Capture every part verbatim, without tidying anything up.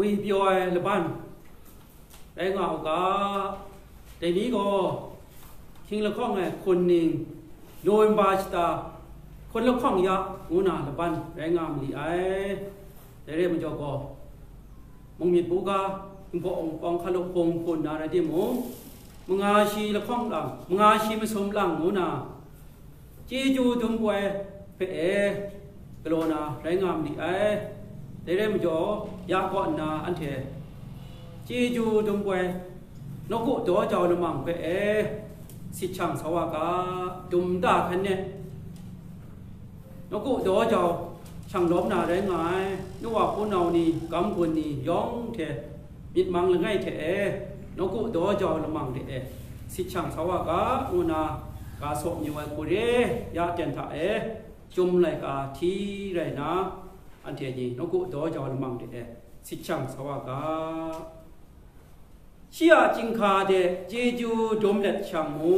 ngwi pyaw ai laban rai nga u ga, dai ni gaw, hkying lahkawng ai hkun ning, November shata hkun lahkawng ya ngu na laban rai nga ma li ai. Dai re ai majaw gaw, mung myit buga, npawng pawng hkalup hpung hpun na rai timung, manga shi lahkawng lang, manga shi masum lang ngu na, chyeju dum poi hpe e galaw na rai nga ma li ai. Dai rai majaw, ya kaw nna anhte chyeju dum poi nawku daw jau lamang hpe e sit shang sa wa ga, dum da hkan e nawku daw jau shang lawm na rai nga ai. Nu wa hpunau ni, gam gun ni yawng hte myit mang langai hte e, nawku daw jau lamang de e sit shang sa wa ga, ngu na ga saw mayu ai hku re, ya ten hta e, chyum laika hti rai na, anhte ni nawku daw jau lamang de e sit shang sa wa ga. Shi a chyinghka de chyeju dum let shang mu,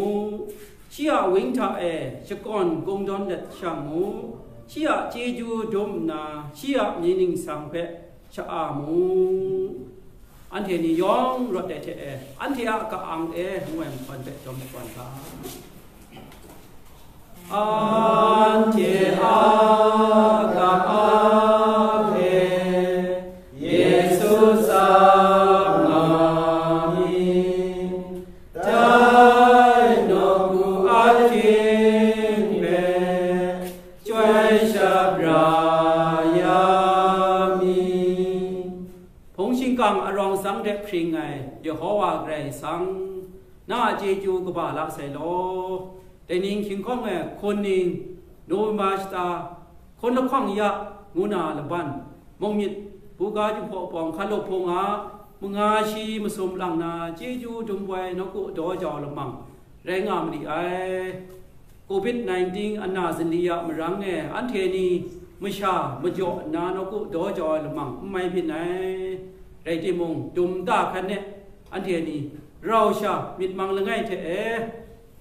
shi a wang hta e shakawn kungdawn let shang mu, shi a chyeju dum nna, shi a mying ningsang hpe sha-a mu. Anhte ni yawng rawt ai hte e, anhte a ka-ang e ngu ai mahkawn hpe jawm ai kawn ga. Anhte a ka-ang e Yesu tsang nga mi, dai nawku ahkying hpe chyoi shabra ya mi. Hpung shingkang arawng sang de hpring ai Yehova Karai Kasang, na a chyeju kaba la sai law. Dai ning hkying hkawng e hkun ning, November shata, hkun lahkawng ya ngu na laban, mung myit buga, jinghpaw pawng hkalup hpung a, manga shi masum lang na chyeju dum poi nawku daw jau lamang rai nga ma li ai. covid nineteen ana zinli a marang e anhte ni masha majaw nna nawku daw jau ai lamang n mai byin ai. Rai timung, dum da hkan e anhte ni rau sha myit mang langai hte e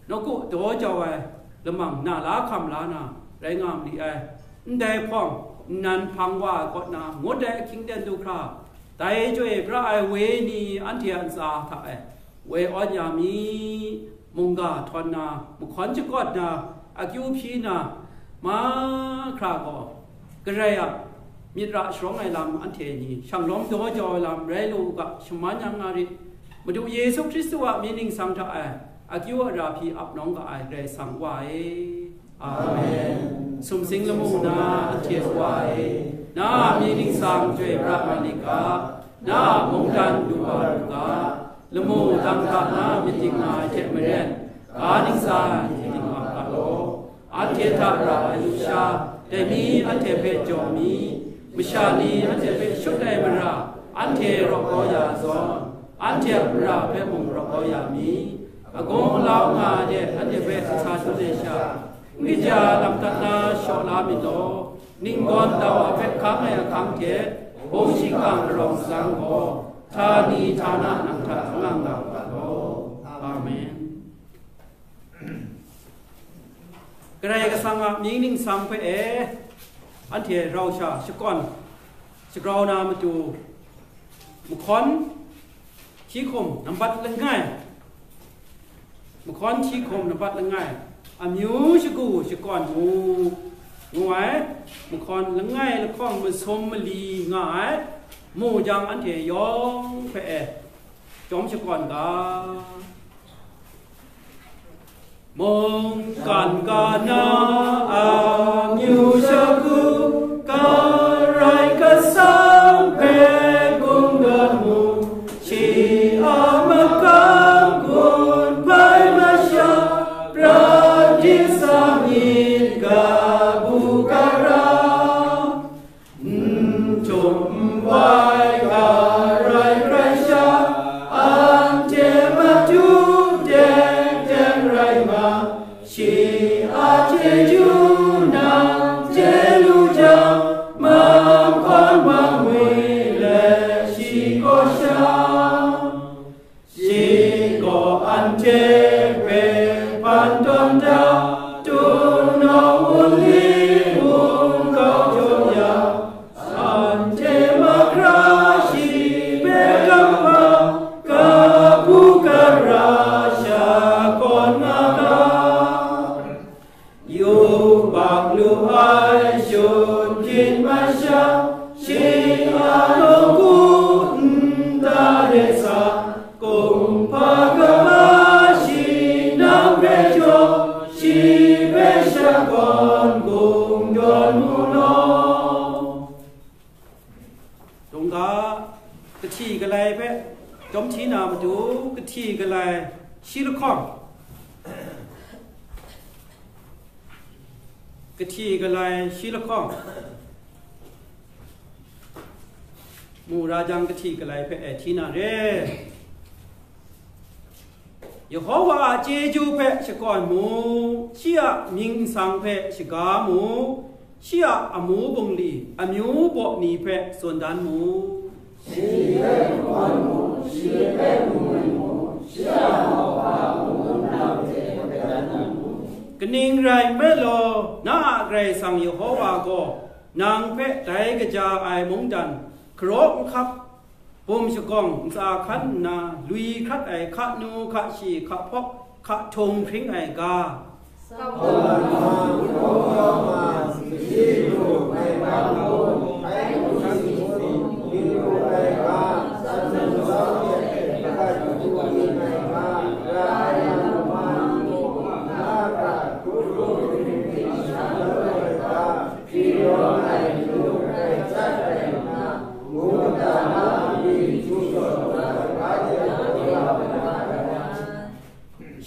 nawku daw jau ai lamang na la hkam la na rai nga ma li ai. Ndai hpawng nnan hpang wa ai kaw na ngut ai ahkying ten du hkra, dai chyoi pra ai wenyi anhte a ntsa hta e woi awn ya mi, mungga htawn na, mahkawn shakawn na, akyu hpyi na, mahkra gaw, Karai a myit ra sharawng ai lam anhte ni shang lawm daw jau ai lam rai lu u ga, shaman yang nga rit. Madu Yesu Hkristu a mying ningsang hta e akyu ara hpyi ap nawng ga ai Karai Kasang Wa e. Amen. Sumsing lamu na anhte Wa e, na a mying ningsang chyoi pra ma li ga, na a mungdan du wa lu ga, lamu dang hta na myit dik nga ai hte maren, ga ningsang myit dik nga ga law. Anhte hta ra ai lusha, dai mi anhte hpe jaw mi, masha ni anhte hpe shut ai mara, anhte rawk kau ya zawn, anhte a mara hpe mung rawk kau ya mi, agung alau nga ai de anhte hpe sa tsun ai sha, n kaja lam tat na shaw la myit law. Ninggawn tau a hpe hkang ai ahkang hte, hpung shingkang arawng sang gaw, htani htana nang hta n gang nga u ga law. Amen. Karai Kasang a mying ningsang hpe e, anhte rau sha shakawn shagrau na matu, mahkawn hti hkum nambat langai, mahkawn hti hkum nambat langai, amyu shagu shakawn mu, ngu ai, mahkawn langai lahkawng masum mali nga ai, mu jang anhte yawng hpe e, chyawm shakawn ga. Mungkan kana amyu shagu, Karai Kasang hpe kungdawn mu, shi a makam gun hpai masha, prat dingsa myit kabu gara. N htum n wai Karai Kasang, anhte matu teng teng rai ma, shi a chyeju nang chye lu jang, mahkawn mahngwi let shi kaw sha. Shi gaw anhte hpe hpan tawn da, tunau nli ngu kau jaw ya, anhte mahkra shi Chyawm hti na matu, kahti galai shi lahkawng, kahti galai shi lahkawng, mu ra jang, kahti galai hpe e hti na re. Yehowa a chyeju hpe shakawn mu, shi a mying nsang hpe shaga mu, shi a amu bungli, amyu baw ni hpe tsun dan mu. Shi hpe n gawn mu, shi hpe n mu, shi a mauhpa mung nang hte hkoi dan mu. Kaning rai nme law, na a Karai Kasang Yehowa gaw nang hpe dai kaja ai mungdan hkaraw n hkap, bum shagawng ntsa hkan nna, lui hkrat ai hka nu, hka shi, hka hpawk, hka htung hpring ai ga,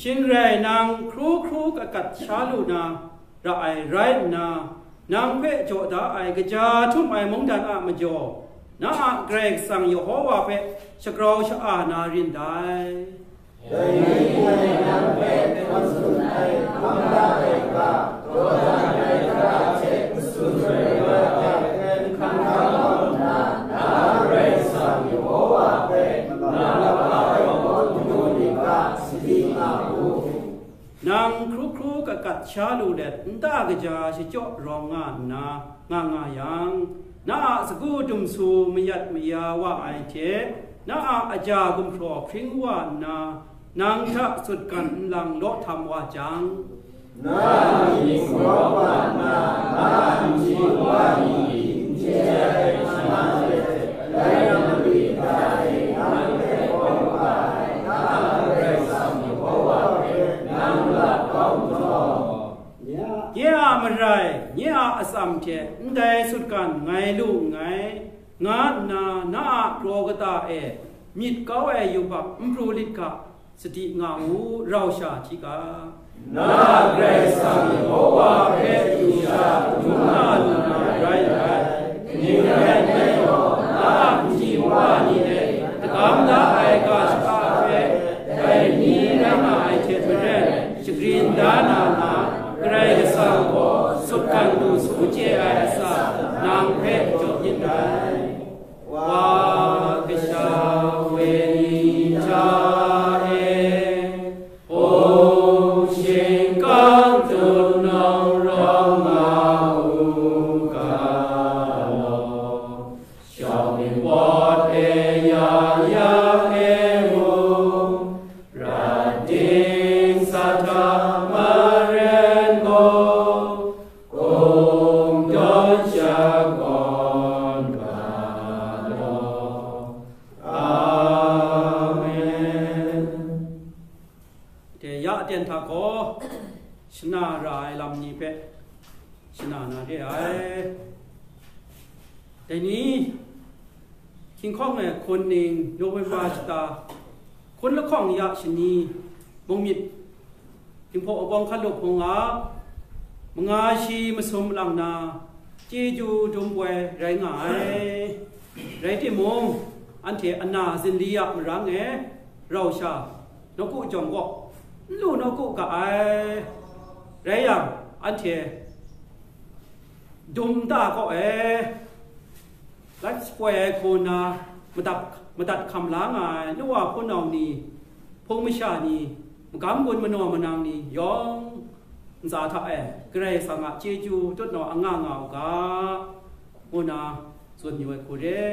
shing rai nang hkru hkru kat kat sha lu na ra ai rai nna, nang hpe jaw da ai kaja htum ai mungdan a majaw, na a Karai Kasang Yehowa hpe shagrau sha-a na rin dai. Dai ni ngai nang hpe hkam tsun ai, hkam da ai ga, dawdan ai ga hte matsun ai ga hte n hkam hkam nna, na a Karai Kasang Yehowa hpe na lap ai gaw, madu ni ga sadi nga u. Nang hkru hkru kat kat sha lu let, nta kaja shachyaw rawng nga nna nga nga yang, na a sagu dumsu mayat maya wa ai hte, na a aja gumhpraw hpring wa nna, nang hta sutgan nlang law htam wa jang, na a myit gumrawt wa nna, na a nji wa ni n chye ai hkra hte, dai nang mali nta e nang hpe hkawm wa ai, na a Karai Kasang Yehowa hpe nang lap kau nhtawm, nye a marai, nye a atsam hte ndai sutgan ngai lu nngai, nga nna na a kraw kata e myit kau ai yubak n pru lit ga, sadi nga u, rau sha hti ga. Na a Karai Kasang Yehowa hpe yu sha dum nga lu na rai ai. Kaning rai nme law, na a nji wa ni hte dagam da ai ga shaka hpe, dai ni rai nga ai hte maren, shagrin da na na, Karai Kasang gaw sutgan lu su chye ai atsam nang hpe jaw myit dai. Wa kasha wenyi hta e, hpung shingkang htunung rawng nga u ga law, shawng npawt e ya ya e mung, rat ding sa hta maren gaw, kungdawn shakawn ga law. Amen. De ya aten hta gaw, shana ra ai lam ni hpe shana na re ai. Dai ni, hkying hkawng e hkun ning, November shata, hkun lahkawng ya shani, mung myit, Hpinghpaw Awbawng Hkan Lup Hpung a manga shi masum lang na, chyeju dum poi rai nga ai. Rai timung, anhte ana zinli a marang e, rau sha, nawku jawng kaw, n lu nawku ga ai. Rai yang, anhte dum nta kaw e, lat shapoi ai hku nna madat, madat hkam la nga ai nu wa hpunau ni, hpung masha ni, magam gun manaw manang ni yawng ntsa hta e Karai Kasang a chyeju tutnawng anga nga u ga, ngu nna tsun yu ai hku re.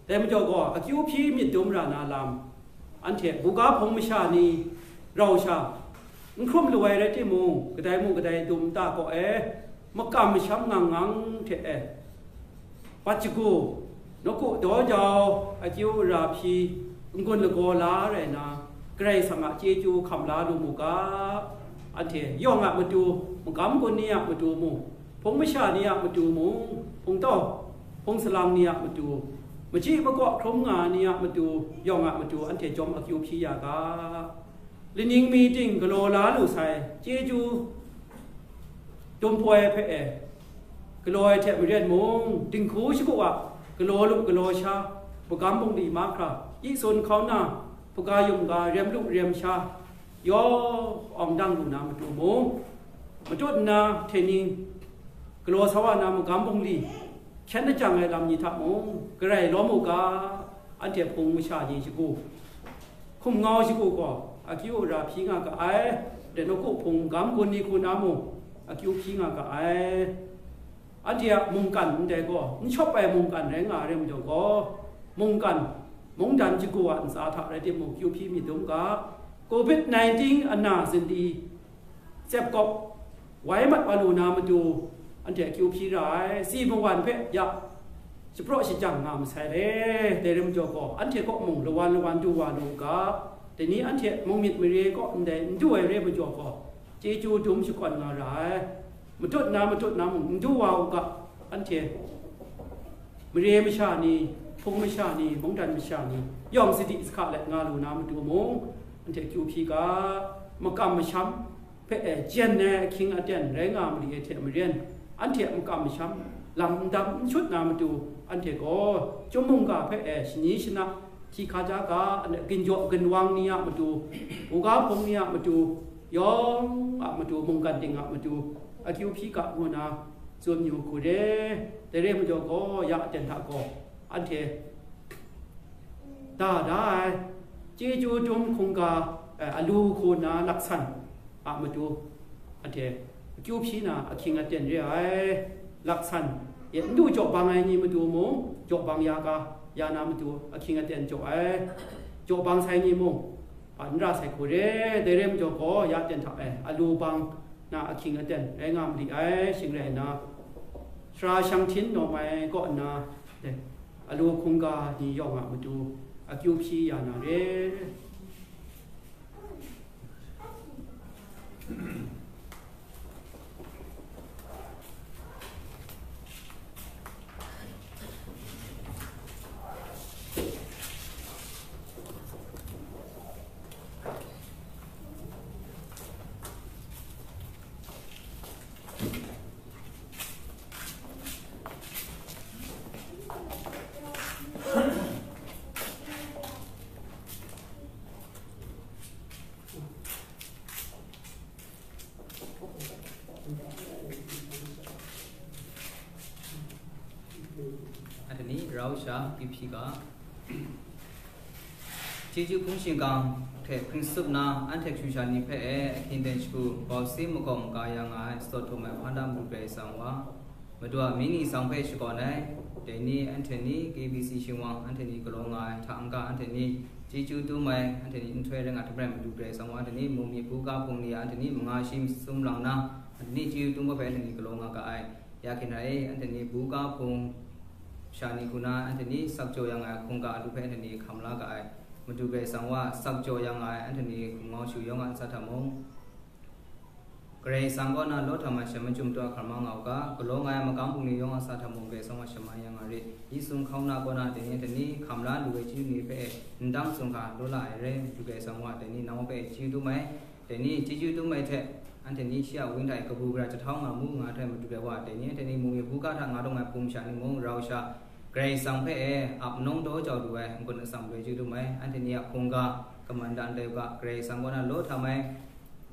Dai majaw gaw, akyu hpyi myit dum ra na lam, anhte buga hpung masha ni rau sha, n hkrum lu ai rai timung, kadai mung kadai dum nta kaw e, makam masham ngang ngang hte e, bat shagu, nawku daw jau, akyu ara hpyi, n-gun lagaw la rai na, Karai Kasang a chyeju hkam la lu mu ga, anhte yawng a matu, magam gun ni a matu mung, hpung masha ni a matu mung, hpung tau, hpung salang ni a matu, Machyi makaw hkrum nga ni a matu, yawng a matu anhte chyawm akyu hpyi ya ga. Laning mi ting galaw la lu sai, chyeju dum poi hpe e, galaw ai hte maren mung, dinghku shagu a galaw lu galaw sha, magam bungli mahkra, yi sun hkauna, hpaga yum ga rem lu rem sha, yawng awng dang lu na matu mung, matut nna hte ning galaw sa wa na magam bungli, hkyen lajang ai lam ni hta mung, garai lawm u ga, anhte hpung masha ni shagu, hkum ngau shagu gaw akyu ara hpyi nga ga ai, de nawku hpung gam gun ni hku na mung akyu hpyi nga ga ai. Anhte a mungkan ndai gaw, n shawp ai mungkan rai nga ai rai majaw gaw, mungkan, mungdan shagu a ntsa hta rai timung, kyu hpyi mi dum ga, covid nineteen ana zindi, tsep kawp, wai mat wa lu na matu, anhte akyu hpyi ra ai, si mawan hpe ya shapraw shajang nga masai le, dai rai majaw gaw, anhte kaw mung lawan lawan du wa lu u ga, dai ni anhte mung myit mare kaw ndai n du ai rai majaw gaw, chyeju dum shakawn nga ra ai. Matut na, matut na mung n du wa u ga, anhte mare masha ni, hpung masha ni, mungdan masha ni, yawng sadi sahka let nga lu na matu mung, anhte kyu hpyi ga, makam masham hpe e jen ai ahkying aten rai nga mali ai hte maren, anhte a makam masham lam n dam n shut na matu, anhte gaw chyum mungga hpe e shani shana, hti hkaja ga, ginjaw ginwang ni a matu, buga hpung ni a matu, yawng a matu, mungkan ting a matu, akyu hpyi ga ngu na tsun yu hku re. Dai re majaw gaw, ya aten hta gaw, anhte da da ai, chyeju dum hkungga, eh, alu hku na laksan a matu, anhte akyu hpyi na ahkying aten re ai. Laksan e n du jaw bang ai ni matu mung, jaw bang ya ga, ya na matu ahkying aten jaw ai. Jaw bang sai ni mung, a, n ra sai hku re. Dai re majaw gaw, ya aten hta e alu bang na ahkying aten rai nga mali ai. Shing rai nna, sara shang htin nawm ai kaw nna, dai alu hkungga ni yawng a matu akyu hpyi ya na re. Anthony, rau sha, P P ga. Chyeju hpung shingkang hte hpring tsup na, anhte hkyu sha ni hpe e, ahkying aten shagu, bau si makawng ga ya nga ai, sawt htum ai hpan da matu Karai Kasang wa, Madu a mying ningsang hpe shakawn ai, dai ni anhte ni K B C shingwang anhte ni galaw nga ai, hta n-ga anhte ni chyeju dum ai, anhte ni nhtoi rai nga hte maren Madu Karai Kasang wa anhte ni mung myit buga hpung ni a anhte ni manga shi masum lang na, anhte ni chyeju dum ai hpe anhte ni galaw nga ga ai. Ya hkyen hta e, anhte ni buga hpung sha ni hku na, anhte ni sak jaw ya nga ai hkungga alu hpe anhte ni hkam la ga ai. Madu Karai Kasang wa sak jaw ya nga ai, anhte ni hkum ngau shu yawng a ntsa hta mung, Karai Kasang kaw na law htam ai sha machyum taw hkam nga u ga, galaw nga ai magam bungli yawng a sa hta mung Karai Kasang wa shamai ya nga rit. Yi sung hkauna kaw na dai ni anhte ni hkam la lu ai chyeju ni hpe e, ndang sung hka law la ai re, Madu Karai Kasang wa dai ni nang wa hpe e chyeju dum ai, dai ni chyeju dum ai hte, anhte ni shi a wang hta e kabu gara jahtau nga mu nga ai hte Madu Karai wa, dai ni anhte ni mung myit buga hta nga dawng ai hpung sha ni mung rau sha, Karai Kasang hpe e ap nawng daw jau lu ai n-gun atsam lu ai chyeju dum ai, anhte ni a hkungga kaman da ndai u ga, Karai Kasang kaw na law htam ai,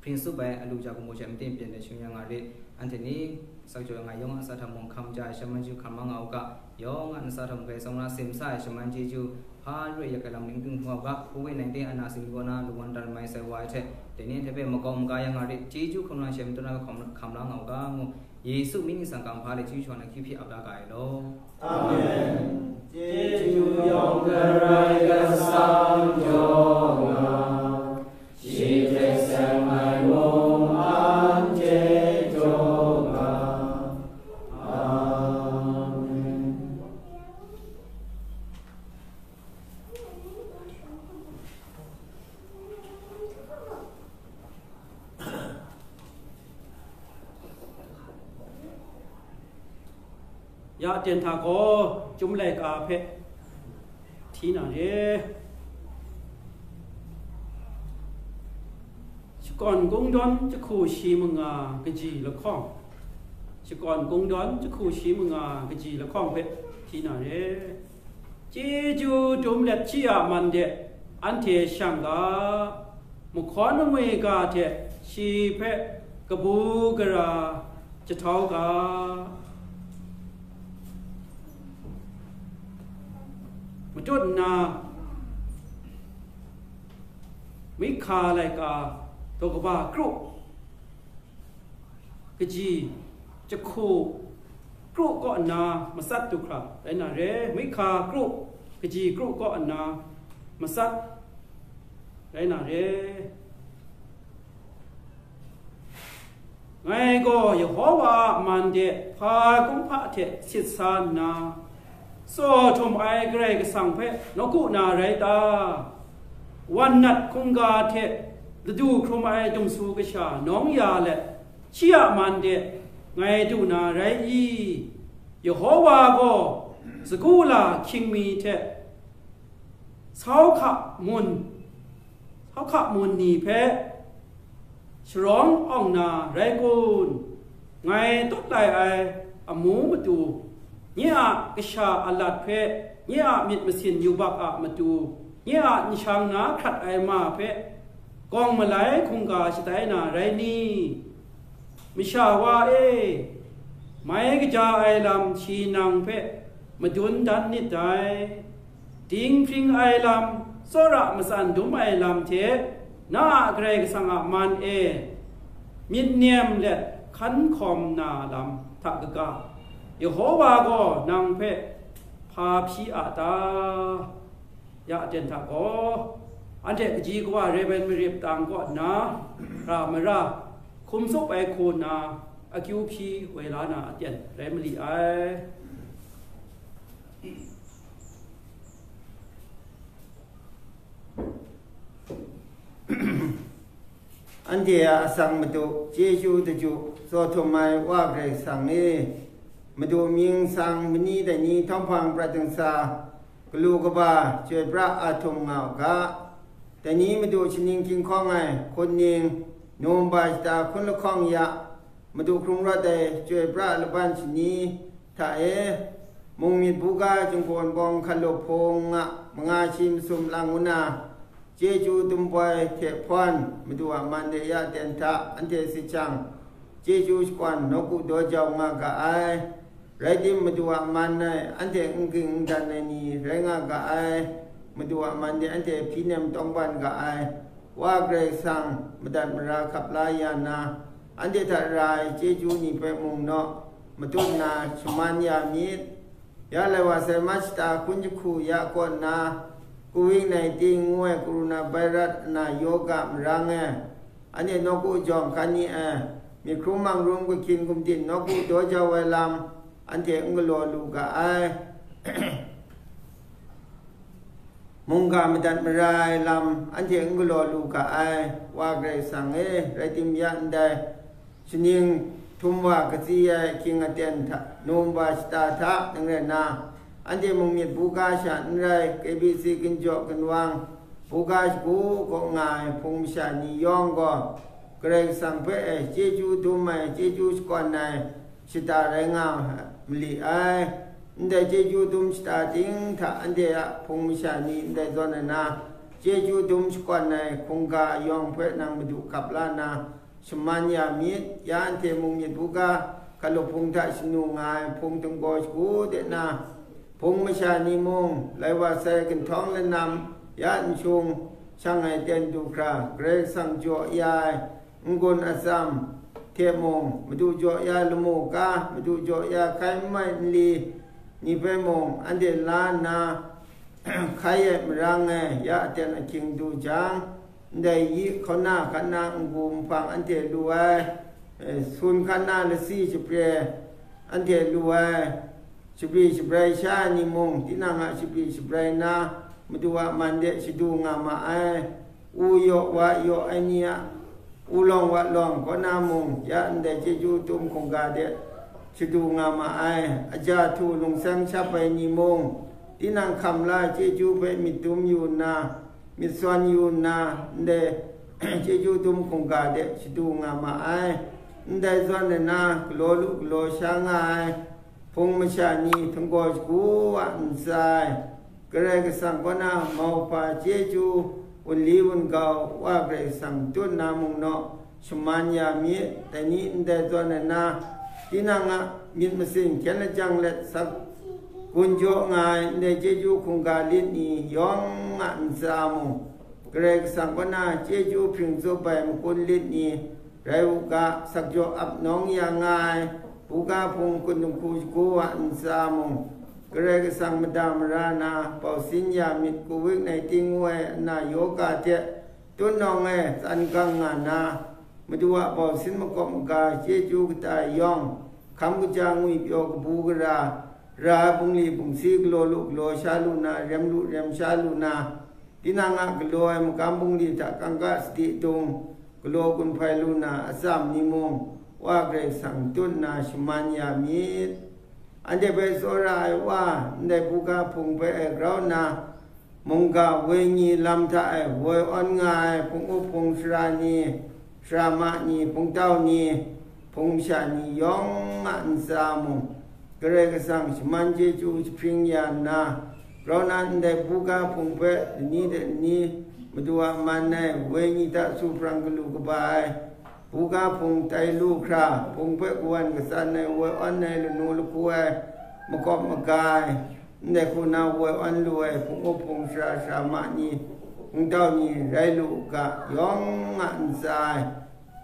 hpring tsup ai, alu ja gamu hte matin pyen ai shing ya nga rit. Anhte ni sak jaw nga ai yawng a ntsa hta mung hkam ja ai shaman chyeju hkam nga u ga, yawng a ntsa hta mung Karai Kasang na simsa ai shaman chyeju, hpa lu ai yak ai lam ning ting hkrum u ga, covid nineteen ana singwi kaw na lungwan dan mai sai wa ai hte, dai ni anhte hpe makau maga ya nga rit, chyeju hkam na sha matu na hkam, hkam la nga u ga ngu, Yesu mying ningsang kang hpa le chyeju shawan ai hkyu hpyi ap la ga ai law. Amen. Chyeju yawng Karai Kasang jaw nga, shi hte seng ai mung anhte jaw nga. Amen. Ya ten hta gaw, Chyum laika hpe Hti na re. Shakawn Kungdawn jahku shi manga kaji lahkawng, Shakawn Kungdawn jahku shi manga kaji lahkawng hpe hti na re. Chyeju dum let shi a man de anhte shang ga, mahkawn mangwi ga hte shi hpe kabu gara jahtau ga, matut nna, Mihka laika daw kaba kru kaji jahku kru kaw nna matsat du hkra rai na re. Mihka kru kaji kru kaw nna matsat rai na re. Ngai gaw Yehova a man de hpa kumhpa hte sit sa nna, tsaw htum ai Karai Kasang hpe nawku na rai ta? Wan nat hkungga hte ladu hkrum ai dumsu kasha nawng ya let, shi a man de ngai du na rai i? Yehova gaw sagu la hkying mi hte sau hka mun, sau hka mun ni hpe sharawng awng na rai kun? Ngai tawt lai ai amu matu, nye a kasha a lat hpe, nye a myit masin yubak a matu, nye a nshang na hkrat ai ma hpe gawng malai hkungga shatai na rai ni? Masha wa e, mai kaja ai lam shi nang hpe madun dan nit dai. Dinghpring ai lam, tsawra matsan dum ai lam hte na a Karai Kasang a man e myit nem let hkan hkawm na lam hta kaga, Yehova gaw nang hpe hpa hpyi a ta? Ya aten hta gaw, anhte kaji kawa rai bai marip tang kaw nna, ra mara, hkum tsup ai hku nna, akyu hpyi woi la na aten rai mali ai. Anhte a atsang matu chyeju daju tsaw htum ai Wa Karai Kasang e, madu mying sang mani dai ni htawng hpang prat dingsa, galu kaba, chyoi pra a htum nga u ga. Dai ni madu shaning hkying hkawng ai hkun ning, numba shata hkun lahkawng ya, madu hkrung rawt ai chyoi pra laban shani hta e, mung myit buga jinggawn bawng hkalup hpung a manga shi masum lang ngu na, chyeju dum poi hte hpawn madu a man de ya ten hta anhte sit jang, chyeju shakwan nawku daw jau nga ga ai. Rai tim, madu a man ai anhte n ging n dan ai ni rai nga ga ai, madu a man de anhte hpyi nem tawngban ga ai. Wa Karai Kasang madat mara hkap la ya na, anhte hta ra ai chyeju ni hpe mung naw, matut na shaman ya myit. Ya lai wa sai, Mach shata hkun jahku ya kaw nna, Covid nineteen ngu ai korona virus ana yoga marang e, anhte nawku jawng hkan ni ai, myit hkrum mang rum, gumhkyin gumdin nawku daw jau ai lam, anhte n galaw lu ga ai. Mungga madat mara ai lam, anhte n galaw lu ga ai. Wa Karai Kasang e, rai tim ya ndai, shaning htum wa katsi ai ahkying aten hta, numba shata hta nang rai nna, anhte mung myit buga sha n rai, K B C ginjaw ginwang, buga shagu kaw nga ai hpung masha ni yawng gaw, Karai Kasang hpe e chyeju dum ai, chyeju shakawn ai shata rai nga mali ai. Ndai chyeju dum shata ting hta anhte a hpung masha ni ndai zawn ai na, chyeju dum shakawn ai hkungga yawng hpe nang madu hkap la na, shaman ya myit. Ya anhte mung myit buga hkalup hpung hta shanu nga ai hpung htinggaw shagu de na, hpung masha ni mung, lai wa sai, ginhtawng lanam ya nshung shang ai ten du hkra, Karai Kasang jaw ya ai n-gun atsam hte mung, madu jaw ya lamu ka, madu jaw ya hkai n mai nli ni hpe mung, anhte la nna, hkai ai marang e ya aten ahkying du jang, ndai yi hkauna hkan na n-gu nhpang anhte lu ai, eh, sun hkan na lasi shapre anhte lu ai, shabri shabrai sha ai ni mung, tinang a shabri shabrai na, madu a man de shadu nga ma ai. U yaw, wa yaw ai ni a, u lawng wa lawng kaw na mung, ya ndai chyeju dum hkungga de shadu nga ma ai. Aja htu lungseng shap ai ni mung, Tinang hkam la ai chyeju hpe myit dum yu nna, myit sawn yu nna, ndai chyeju dum hkungga de shadu nga ma ai. Ndai zawn ai na, galaw lu galaw sha nga ai hpung masha ni htinggaw shagu a ntsa ai, Karai Kasang kaw na mauhpa chyeju, wunli wungau, Wa Karai Kasang tut na mung naw, shaman ya myit. Dai ni ndai zawn ai na, tinang a myit masin hkyen lajang let sak gun jaw nga ai ndai chyeju hkungga lit ni yawng a ntsa mung, Karai Kasang kaw na chyeju hpring tsup ai makun lit ni rai u ga, sakjaw ap nawng ya nga ai buga hpung kun dinghku shagu a ntsa mung, Karai Kasang mada mara na bausin ya myit, covid nineteen ngu ai ana yoga hte tun nawng e tsan gang nga na, Madu a bausin makawp maga chyeju kata yawng, hkam kaja ngwipyaw kabu gara, ra ai bungli bungsi galaw lu galaw sha lu na, rem lu rem sha lu na, tinang a galaw ai magam bungli hta kangka sadi dung galaw gun hpai lu na atsam ni mung, Wa Karai Kasang tut nna shaman ya myit. Anhte hpe tsawra ai Wa, ndai buga hpung hpe ai grau nna, mungga wenyi lam hta e woi awn nga ai hpung up hpung sara ni, sara ma ni, hpungtau ni, hpung masha ni yawng a ntsa mung, Karai Kasang shaman chyeju jahpring ya nna, grau na ndai buga hpung hpe lani de lani Madu a man ai wenyi hta su hprang galu kaba ai, buga hpung tai lu hkra, hpung hpe kawan katsan ai, woi awn ai, lanu lahku ai, makawp maga ai, ndai hku na woi awn lu ai hpung up hpung sara, sara ma ni, hpungtau ni rai lu u ga, yawng a ntsa ai,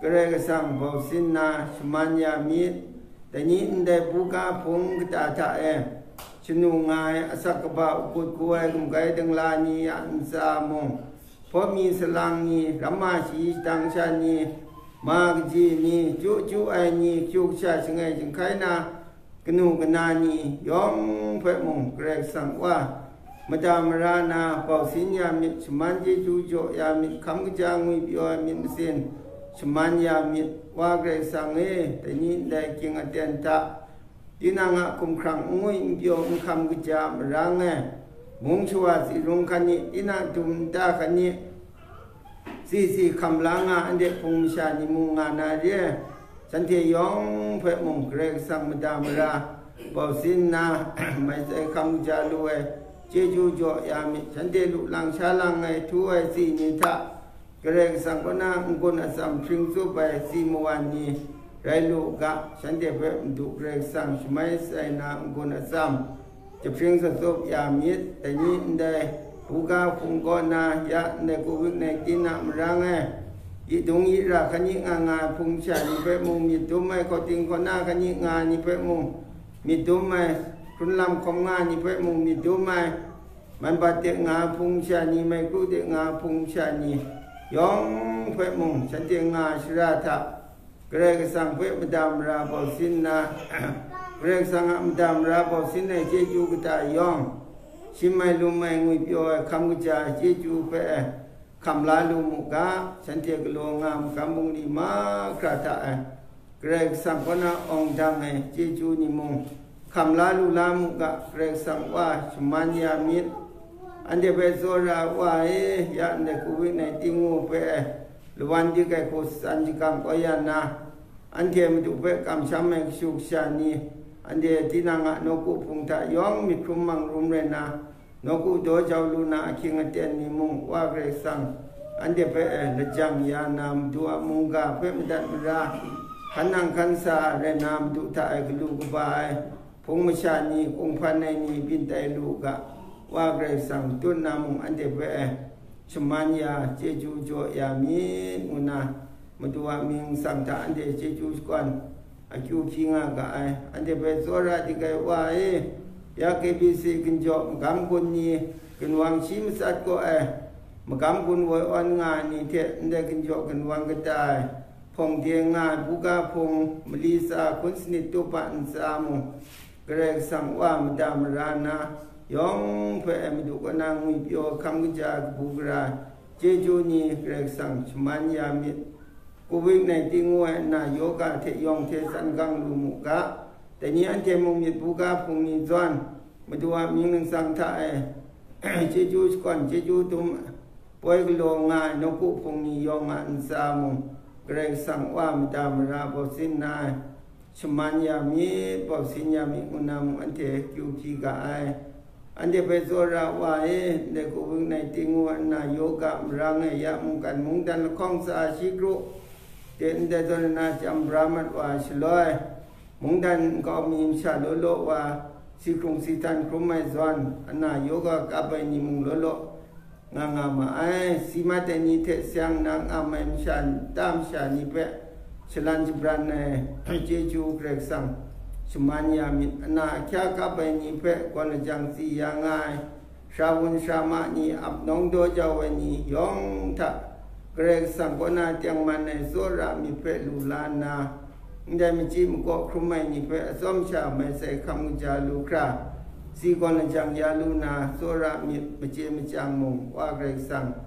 Karai Kasang bausin na shaman ya myit. Dai ni ndai buga hpung kata hta e shanu nga ai asak kaba ukut ku ai gumgai dingla ni a ntsa mung, hpawmi salang ni, ramma shayi shadang sha ni, ma kaji ni, chyu chyu ai ni, kyu kasha shangai jinghkai na, kanu kana ni yawng hpe mung Karai Kasang Wa, mada mara na bausin ya myit, shaman chyeju jaw ya myit, hkam kaja ngwipyaw ai myit masin shaman ya myit. Wa Karai Kasang e, dai ni ndai ging aten hta, tinang a hkumhkrang n ngwi n pyaw n hkam kaja a marang e, mung shawa tsi rung hkan ni, tinang dum nta hkan ni, tsi tsi hkam la nga, anhte hpung masha ni mung nga na re ai, shanhte yawng hpe mung Karai Kasang mada mara bausin nna, mai tsai hkam kaja lu ai chyeju jaw ya myit. Shanhte lu lang sha lang ai htu ai tsi ni hta, Karai Kasang kaw na n-gun atsam hpring tsup ai tsi mawan ni rai lu u ga, shanhte hpe Madu Karai Kasang shamai shatsai na n-gun atsam jahpring zatsup ya myit. Dai ni ndai buga hpung kaw na ya ndai covid nineteen a marang e, yi dung yi ra hkan yi nga nga ai hpung masha ni hpe mung myit dum ai, hkawting hkaw na hkan yi nga ai ni hpe mung myit dum ai, hkrun lam hkawm nga ai ni hpe mung myit dum ai, manbat de nga ai hpung masha ni, maikru de nga ai hpung masha ni, yawng hpe mung shanhte nga ai shara hta, Karai Kasang hpe mada mara bausin nna, Karai Kasang a mada mara bausin ai chyeju kata yawng, shim ai lum ai ngwipyaw ai hkam kaja ai chyeju hpe ai hkam la lu mu ga, shanhte galaw nga ai magam bungli mahkra hta e, Karai Kasang kaw na awng dang ai chyeju ni mung hkam la lu la mu ga, Karai Kasang Wa shaman ya myit. Anhte hpe tsawra ai Wa e, ya ndai covid nineteen ngu hpe ai lawan dik ai hku tsan shakang kau ya nna, anhte Madu hpe kamsham ai kashu kasha ni, anhte tinang a nawku hpung hta yawng myit hkrum mang rum rai nna, nawku daw jau lu na ahkying aten ni mung, Wa Karai Kasang anhte hpe lajang ya na, Madu a mungga hpe madat mara, hkan nang hkan sa rai na, Madu hta e galu kaba ai hpung masha ni, kunghpan ai ni byin tai lu u ga, Wa Karai Kasang tut na mung anhte hpe shaman ya, chyeju jaw ya myit, ngu na, Madu a mying nsang hta anhte chyeju shakawn akyu hpyi nga ga ai. Anhte hpe tsawra dik ai Wa e, ya K B C ginjaw magam gun ni ginwang shi matsat kaw ai, magam gun woi awn nga ai ni hte ndai ginjaw ginwang kata e hpawng de nga ai buga hpung, mali tsa hkun sanit tup a ntsa mung, Karai Kasang Wa mada mara na, yawng hpe ai Madu kaw na ngwipyaw hkam kaja ai kabu gara, chyeju ni Karai Kasang shaman ya myit. covid nineteen ngu ai ana yoga hte yawng hte tsan gang lu mu ga, dai ni anhte mung myit buga hpung ni zawn, Madu a mying ningsang hta e chyeju shakawn, chyeju dum poi galaw nga ai nawku hpung ni yawng a ntsa mung, Karai Kasang Wa mada mara bausin na ai, shaman ya myit, bausin ya myit, ngu na mung anhte kyu hpyi ga ai. Anhte hpe tsawra Wa e, ndai covid nineteen ngu ai ana yoga marang e ya mungkan mungdan lahkawng tsa shi kru de ndai zawn na chyam bra mat wa ai shaloi, mungdan nkau mi masha law law wa, si hkrung si htan hkrum ai zawn, ana yoga kap ai ni mung law law nga nga ma ai. Si mat ai ni hte seng nang am ai masha, nta masha ni hpe shalan shabran ai chyeju Karai Kasang shaman ya myit. Ana ahkya kap ai ni hpe gawn lajang tsi ya nga ai, shawun shama ni, ap nawng daw jau ai ni yawng hta Karai Kasang kaw na tengman ai tsawra myit hpe lu la nna, ndai machyi makaw hkrum ai ni hpe atsawm sha mai sai hkam kaja lu hkra, si gawn lajang ya lu na tsawra myit, machye machyang mung Wa Karai Kasang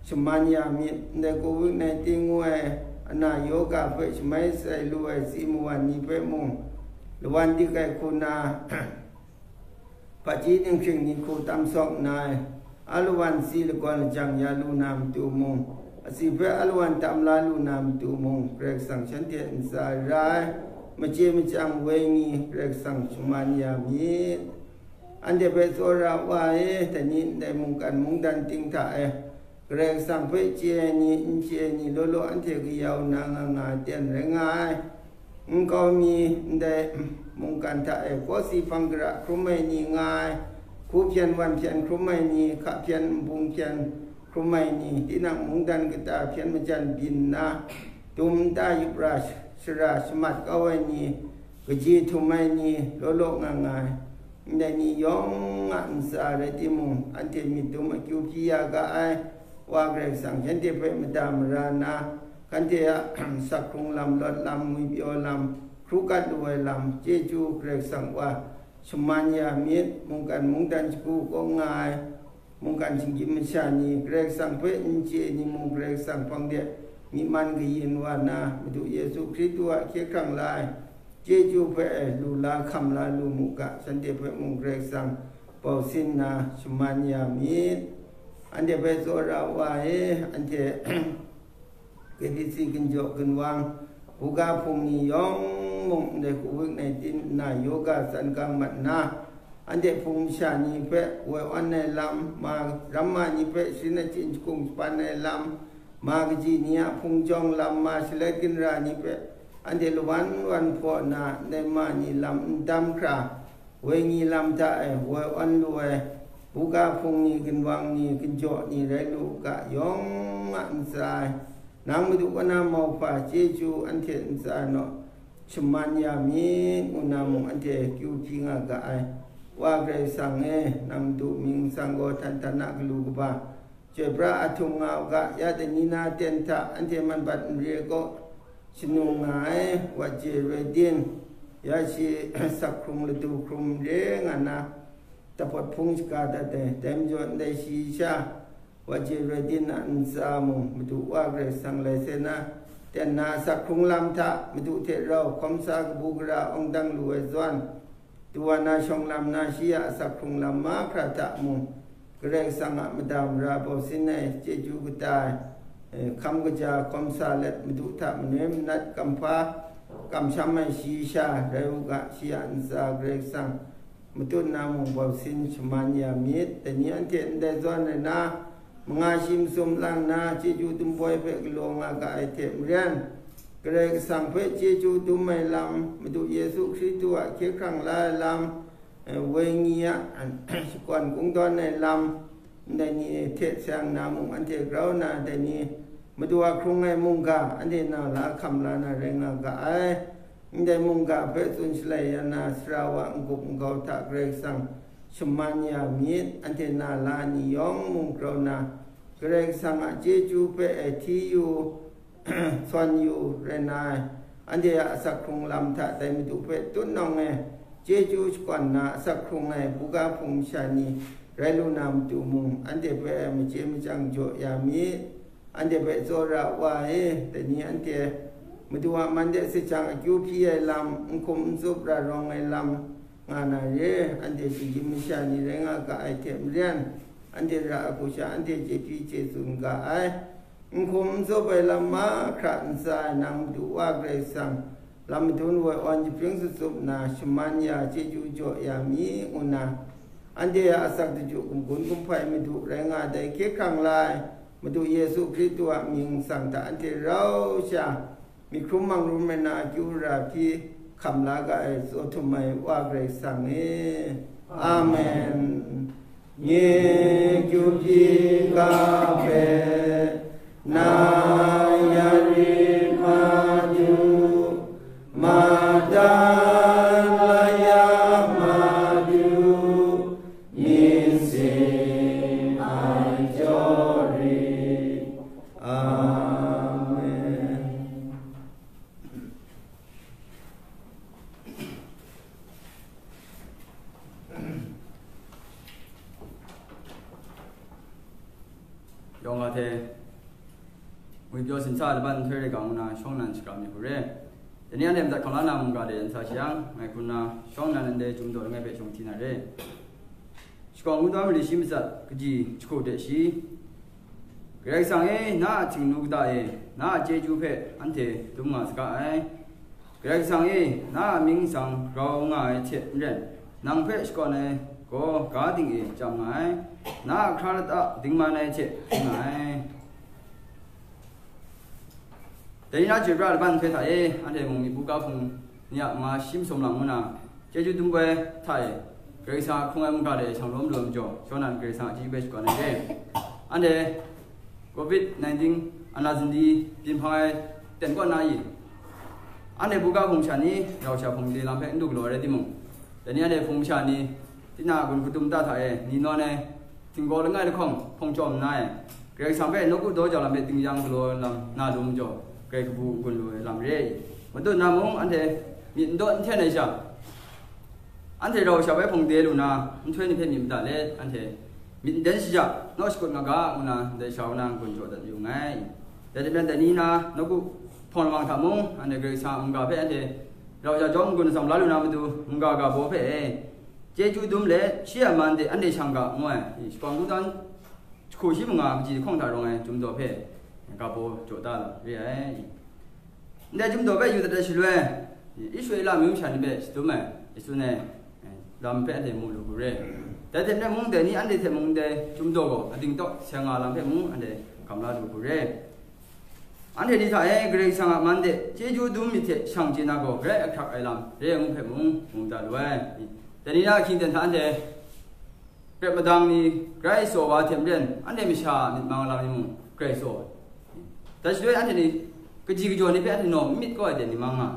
shaman ya myit. Ndai covid nineteen ngu ai ana yoga hpe shamai sai lu ai si mawan ni hpe mung, lawan dik ai hku na, hpaji dinghpring ni hku tam sawk nna ai, a lawan si lagawn lajang ya lu na matu mung, asi hpe a lawan tam la lu na matu mung, Karai Kasang shanhte ntsa ra ai, machye machyang woi ni Karai Kasang shaman ya myit. Anhte hpe tsawra Wa e, dai ni ndai mungkan mungdan ting hta e, Karai Kasang hpe chye ai ni, n chye ai ni law law anhte kayau na nga nga ai ten rai nga ai. Nkau mi ndai mungkan hta e kawsi hpang gara hkrum ai ni nga ai, hku hpyen wan hpyen hkrum ai ni, hka hpyen nbung hpyen hkrum ai ni, tinang mungdan kata hpyen majan byin nna, dum nta yup ra shara shamat kau ai ni, kaji htum ai ni, law law nga nga ai. Ndai ni yawng a ntsa rai timung, anhte myit dum akyu hpyi ya ga ai. Wa Karai Kasang shanhte hpe mada mara na, shanhte a sak hkrung lam, lawt lam, ngwipyaw lam, hkru kat lu ai lam, chyeju Karai Kasang Wa shaman ya myit. Mungkan mungdan shagu kawng nga ai, mungkan shinggyim masha ni, Karai Kasang hpe n chye ni mung, Karai Kasang hpang de myi man kayin wa na, Madu Yesu Hkristu a hkye hkrang la ai chyeju hpe lu la hkam la lu mu ga, shanhte hpe mung Karai Kasang bausin na shaman ya myit. Anhte hpe tsawra Wa e, anhte K B C ginjaw ginwang, buga hpung ni yawng mung ndai covid nineteen nna yoga tsan gang mat nna, anhte hpung masha ni hpe woi awn ai lam, ma ramma ni hpe sharin achyin shakung shapan ai lam, ma kaji ni a hpung jawng lam, ma shaloi ginra ni hpe anhte lawan wan hpaw nna, ndai ma ni lam n dam hkra, wenyi lam hta e woi awn lu ai, buga hpung ni, ginwang ni, ginjaw ni rai lu u ga, yawng a ntsa e, nang Madu kaw na mauhpa chyeju anhte ntsa naw shaman ya myit, ngu na mung anhte kyu hpyi nga ga ai. Wa Karai Kasang e, nang Madu mying ningsang gaw htan htan a galu kaba, chyoi pra a htung nga u ga, ya dai ni na ten hta anhte man bat n re ai kaw, shanung nga ai, Wa J. Redin, ya shi sak hkrung ladu hkrum re nga na, dapawt hpung shaga dat ai, dai majaw ndai shi sha, Wa J. Redin a ntsa mung, Madu Wa Karai Kasang lai sai na, ten na sak hkrung lam hta, Madu hte rau hkawm sa kabu gara awng dang lu ai zawn, Tawa na shawng lam na shi a asak hkrung lam mahkra hta mung, Karai Kasang a mada mara bausin ai chyeju kata ai, eh, hkam kaja hkawm sa let, Madu hta manoi manat kamhpa kamsham ai shi sha rai u ga, shi a ntsa Karai Kasang matut na mung bausin shaman ya myit. Dai ni anhte ndai zawn rai na, manga shi masum lang na, chyeju dum poi hpe galaw nga ga ai hte maren, Karai Kasang hpe chyeju dum ai lam, Madu Yesu Hkristu a hkye hkrang la ai lam, eh, wenyi a shakawn kungdawn ai lam, ndai ni hte seng na mung anhte grau na, dai ni Madu a hkrung ai mungga anhte na la hkam la na rai nga ga ai. Ndai mungga hpe tsun shalai ya na, sara wa n-gup n-gau hta Karai Kasang shaman ya myit. Anhte na la ni yawng mung grau na, Karai Kasang a chyeju hpe e hti yu, sawn yu rai na ai, anhte a asak hkrung lam hta dai Madu hpe tut nawng e chyeju shakawn na asak hkrung ai buga hpung masha ni rai lu na matu mung, anhte hpe machye machyang jaw ya myit. Anhte hpe tsawra Wa e, dai ni anhte Madu a man de se jang akyu hpyi ai lam, n hkum n tsup ra rawng ai lam, nga na re, anhte shinggyim masha ni rai nga ga ai hte maren, anhte ra ai hku sha anhte chyeju chye tsun ga ai. N hkum n tsup ai lam mahkra ntsa ai nang Madu Wa Karai Kasang, lam madun woi awn jahpring tsutsup nna, shaman ya, chyeju jaw ya mi, ngu nna, anhte a asak daju gumgun gumhpai Madu rai nga ai dai hkye hkrang la ai Madu Yesu Hkristu a mying nsang hta anhte rau sha, myi hkrum mang rum ai na akyu ra hpyi hkam la ga ai, tsaw htum ai Wa Karai Kasang e. Amen. Nye kyu hpyi ga hpe na ya rit ma du, madan la ya ma du, myit sin ai jaw rit. Amen. Yawng a hte ngwi pyaw sin sa laban nhtoi rai ga ngu na shawng nnan shaga mi hku re. Dai ni anhte madat hkam la na mungga de n sa shi yang, ngai hku nna shawng nnan ndai Chyum daw langai hpe shawng hti na re. Shakawn Kungdawn mali shi matsat kaji jahku de shi. Karai Kasang e, na a htingnu kata e, na a chyeju hpe anhte dum nga saga ai. Karai Kasang e, na a mying nsang grau nga ai hte maren, nang hpe shakawn ai gaw ga ding e chyam nga ai, na a hkra lata dingman ai hte hkring nga ai. Dai ni na chyoi pra laban nhtoi hta e, anhte mung myit bu ga hpung ni a ma shi masum lam ngu na, chyeju dum ai hta e, Karai Kasang a hkrung ai mungga de shang lawm lu ai majaw, shawng nnan Karai Kasang a chyeju hpe shakawn ai re. Anhte covid nineteen ana zindi byin hpang ai ten kaw na i, anhte buga hpung sha ni rau sha hpung de lam hpe n du galaw ai rai timung, dai ni anhte hpung masha ni, tinang a gun hkadum ta hta e ni nawn ai, htinggaw langai lahkawng hpawng chyawm nna e, Karai Kasang hpe nawku daw jau lam hpe tingyan galaw lam na lu majaw, grai kabu gun lu ai lam re i. Matut na mung, anhte myit n dawt n hten ai sha, anhte rau sha bai hpawng de lu na, nhtoi ni hpe myit mada let, anhte myit n den shaja, naw shakut nga ga, ngu na ndai sha na n-gun jaw dat yu nngai. Dai hte maren, dai ni na nawku hpawng lamang hta mung, anhte Karai Kasang a mungga hpe anhte rau sha jawm n-gun atsam la lu na matu, mungga ga baw hpe e, chyeju dum let, shi a man de anhte shang ga, ngu ai, shakawn kungdawn jahku shi manga kaji lahkawng hta rawng ai Chyum daw hpe ga baw jaw da lam re ai. Ndai Chyum daw hpe yu dat ai shaloi, Israela myu masha ni hpe shadum ai, Yesu ne, lam hpe anhte mu lu hku re. Dai hte maren mung, dai ni anhte hte mung ndai Chyum daw gaw ading tawk seng nga lam hpe mung anhte hkam la lu hku re. Anhte ni hta e Karai Kasang a man de chyeju dum myit hte shang chye na gaw, grai ahkyak ai lam re ai ngu hpe mung mu da lu ai. Dai ni na ahkying ten hta anhte rep madang ni grai tsaw wa hte maren, anhte masha a myit mang lam ni mung grai tsaw. Dai shaloi anhte ni kaji kajaw ni hpe anhte nawng n myit kau ai de ni mang nga.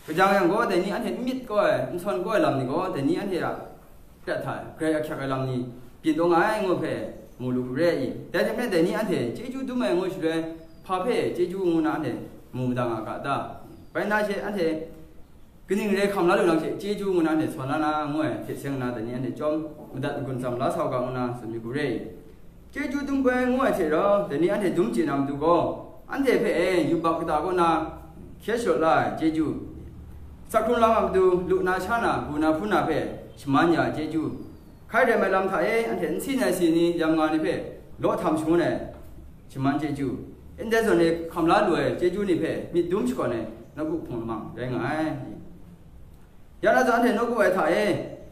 Kaja yang gaw, dai ni anhte n myit kau ai, n sawn kau ai lam ni gaw, dai ni anhte a prat hta grai ahkyak ai lam ni byin taw nga ai ngu hpe mu lu hku re i? Dai hte maren, dai ni anhte chyeju dum ai ngu shaloi, hpa hpe chyeju ngu na anhte mu mada nga ga ta? Bai na she anhte kaning re hkam la lu nang she chyeju ngu na anhte sawn la na, ngu ai hte seng nna, dai ni anhte chyawm madat n-gun tsam la sa u ga, ngu na tsun myit hku re i? Chyeju dum ai ngu ai hte rau, dai ni anhte dum chye na matu gaw, anhte hpe e yubak kata kaw na hkye sharawt la ai chyeju, sak hkrung lam a matu lu na sha na, bu na hpun na hpe shaman ya ai chyeju, hkai rem ai lam hta e anhte n si nai si ni yam nga ni hpe law htam shangun ai shaman chyeju, ndai zawn e hkam la lu ai chyeju ni hpe myit dum shakawn ai nawku hpung lamang rai nga ai. Ya na zawn, anhte nawku ai hta e,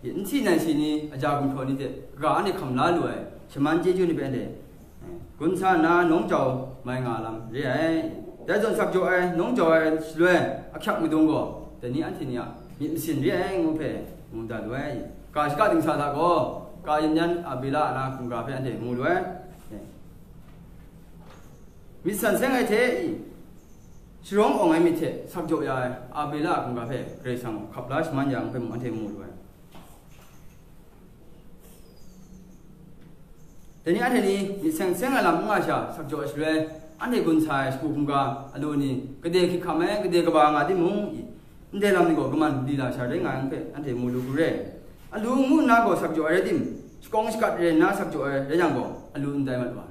n si nai si ni, aja gumhpraw ni hte kaga anhte hkam la lu ai shaman chyeju ni hpe anhte, eh, gun sa nna nawng jau mai nga lam re ai. Dai zawn, sak jaw ai, nawng jau ai shaloi ahkyak madung gaw, dai ni anhte ni a myit masin re ai ngu hpe mu da lu ai. Ga shaka dingsa hta gaw, Kayin yan Abela a na hkungga hpe anhte mu lu ai. Eh. Myit san seng ai hte i, sharawng awng ai myit hte sak jaw ya ai Abela a hkungga hpe Karai Kasang gaw hkap la shaman ya ai hpe mung anhte mu lu ai. Dai ni anhte ni myit seng seng ai lam n nga sha, sak jaw ai shaloi, anhte gun sa ai shagu hkungga alu ni, gade hkyik hkam ai, gade kaba nga timung, i, ndai lam ni gaw kaman lila sha rai nga ai hpe anhte mu lu hku re. Alu ngu nna gaw sak jaw ai rai tim, shakawng shakat re nna sak jaw ai rai yang gaw, alu n tai mat wa.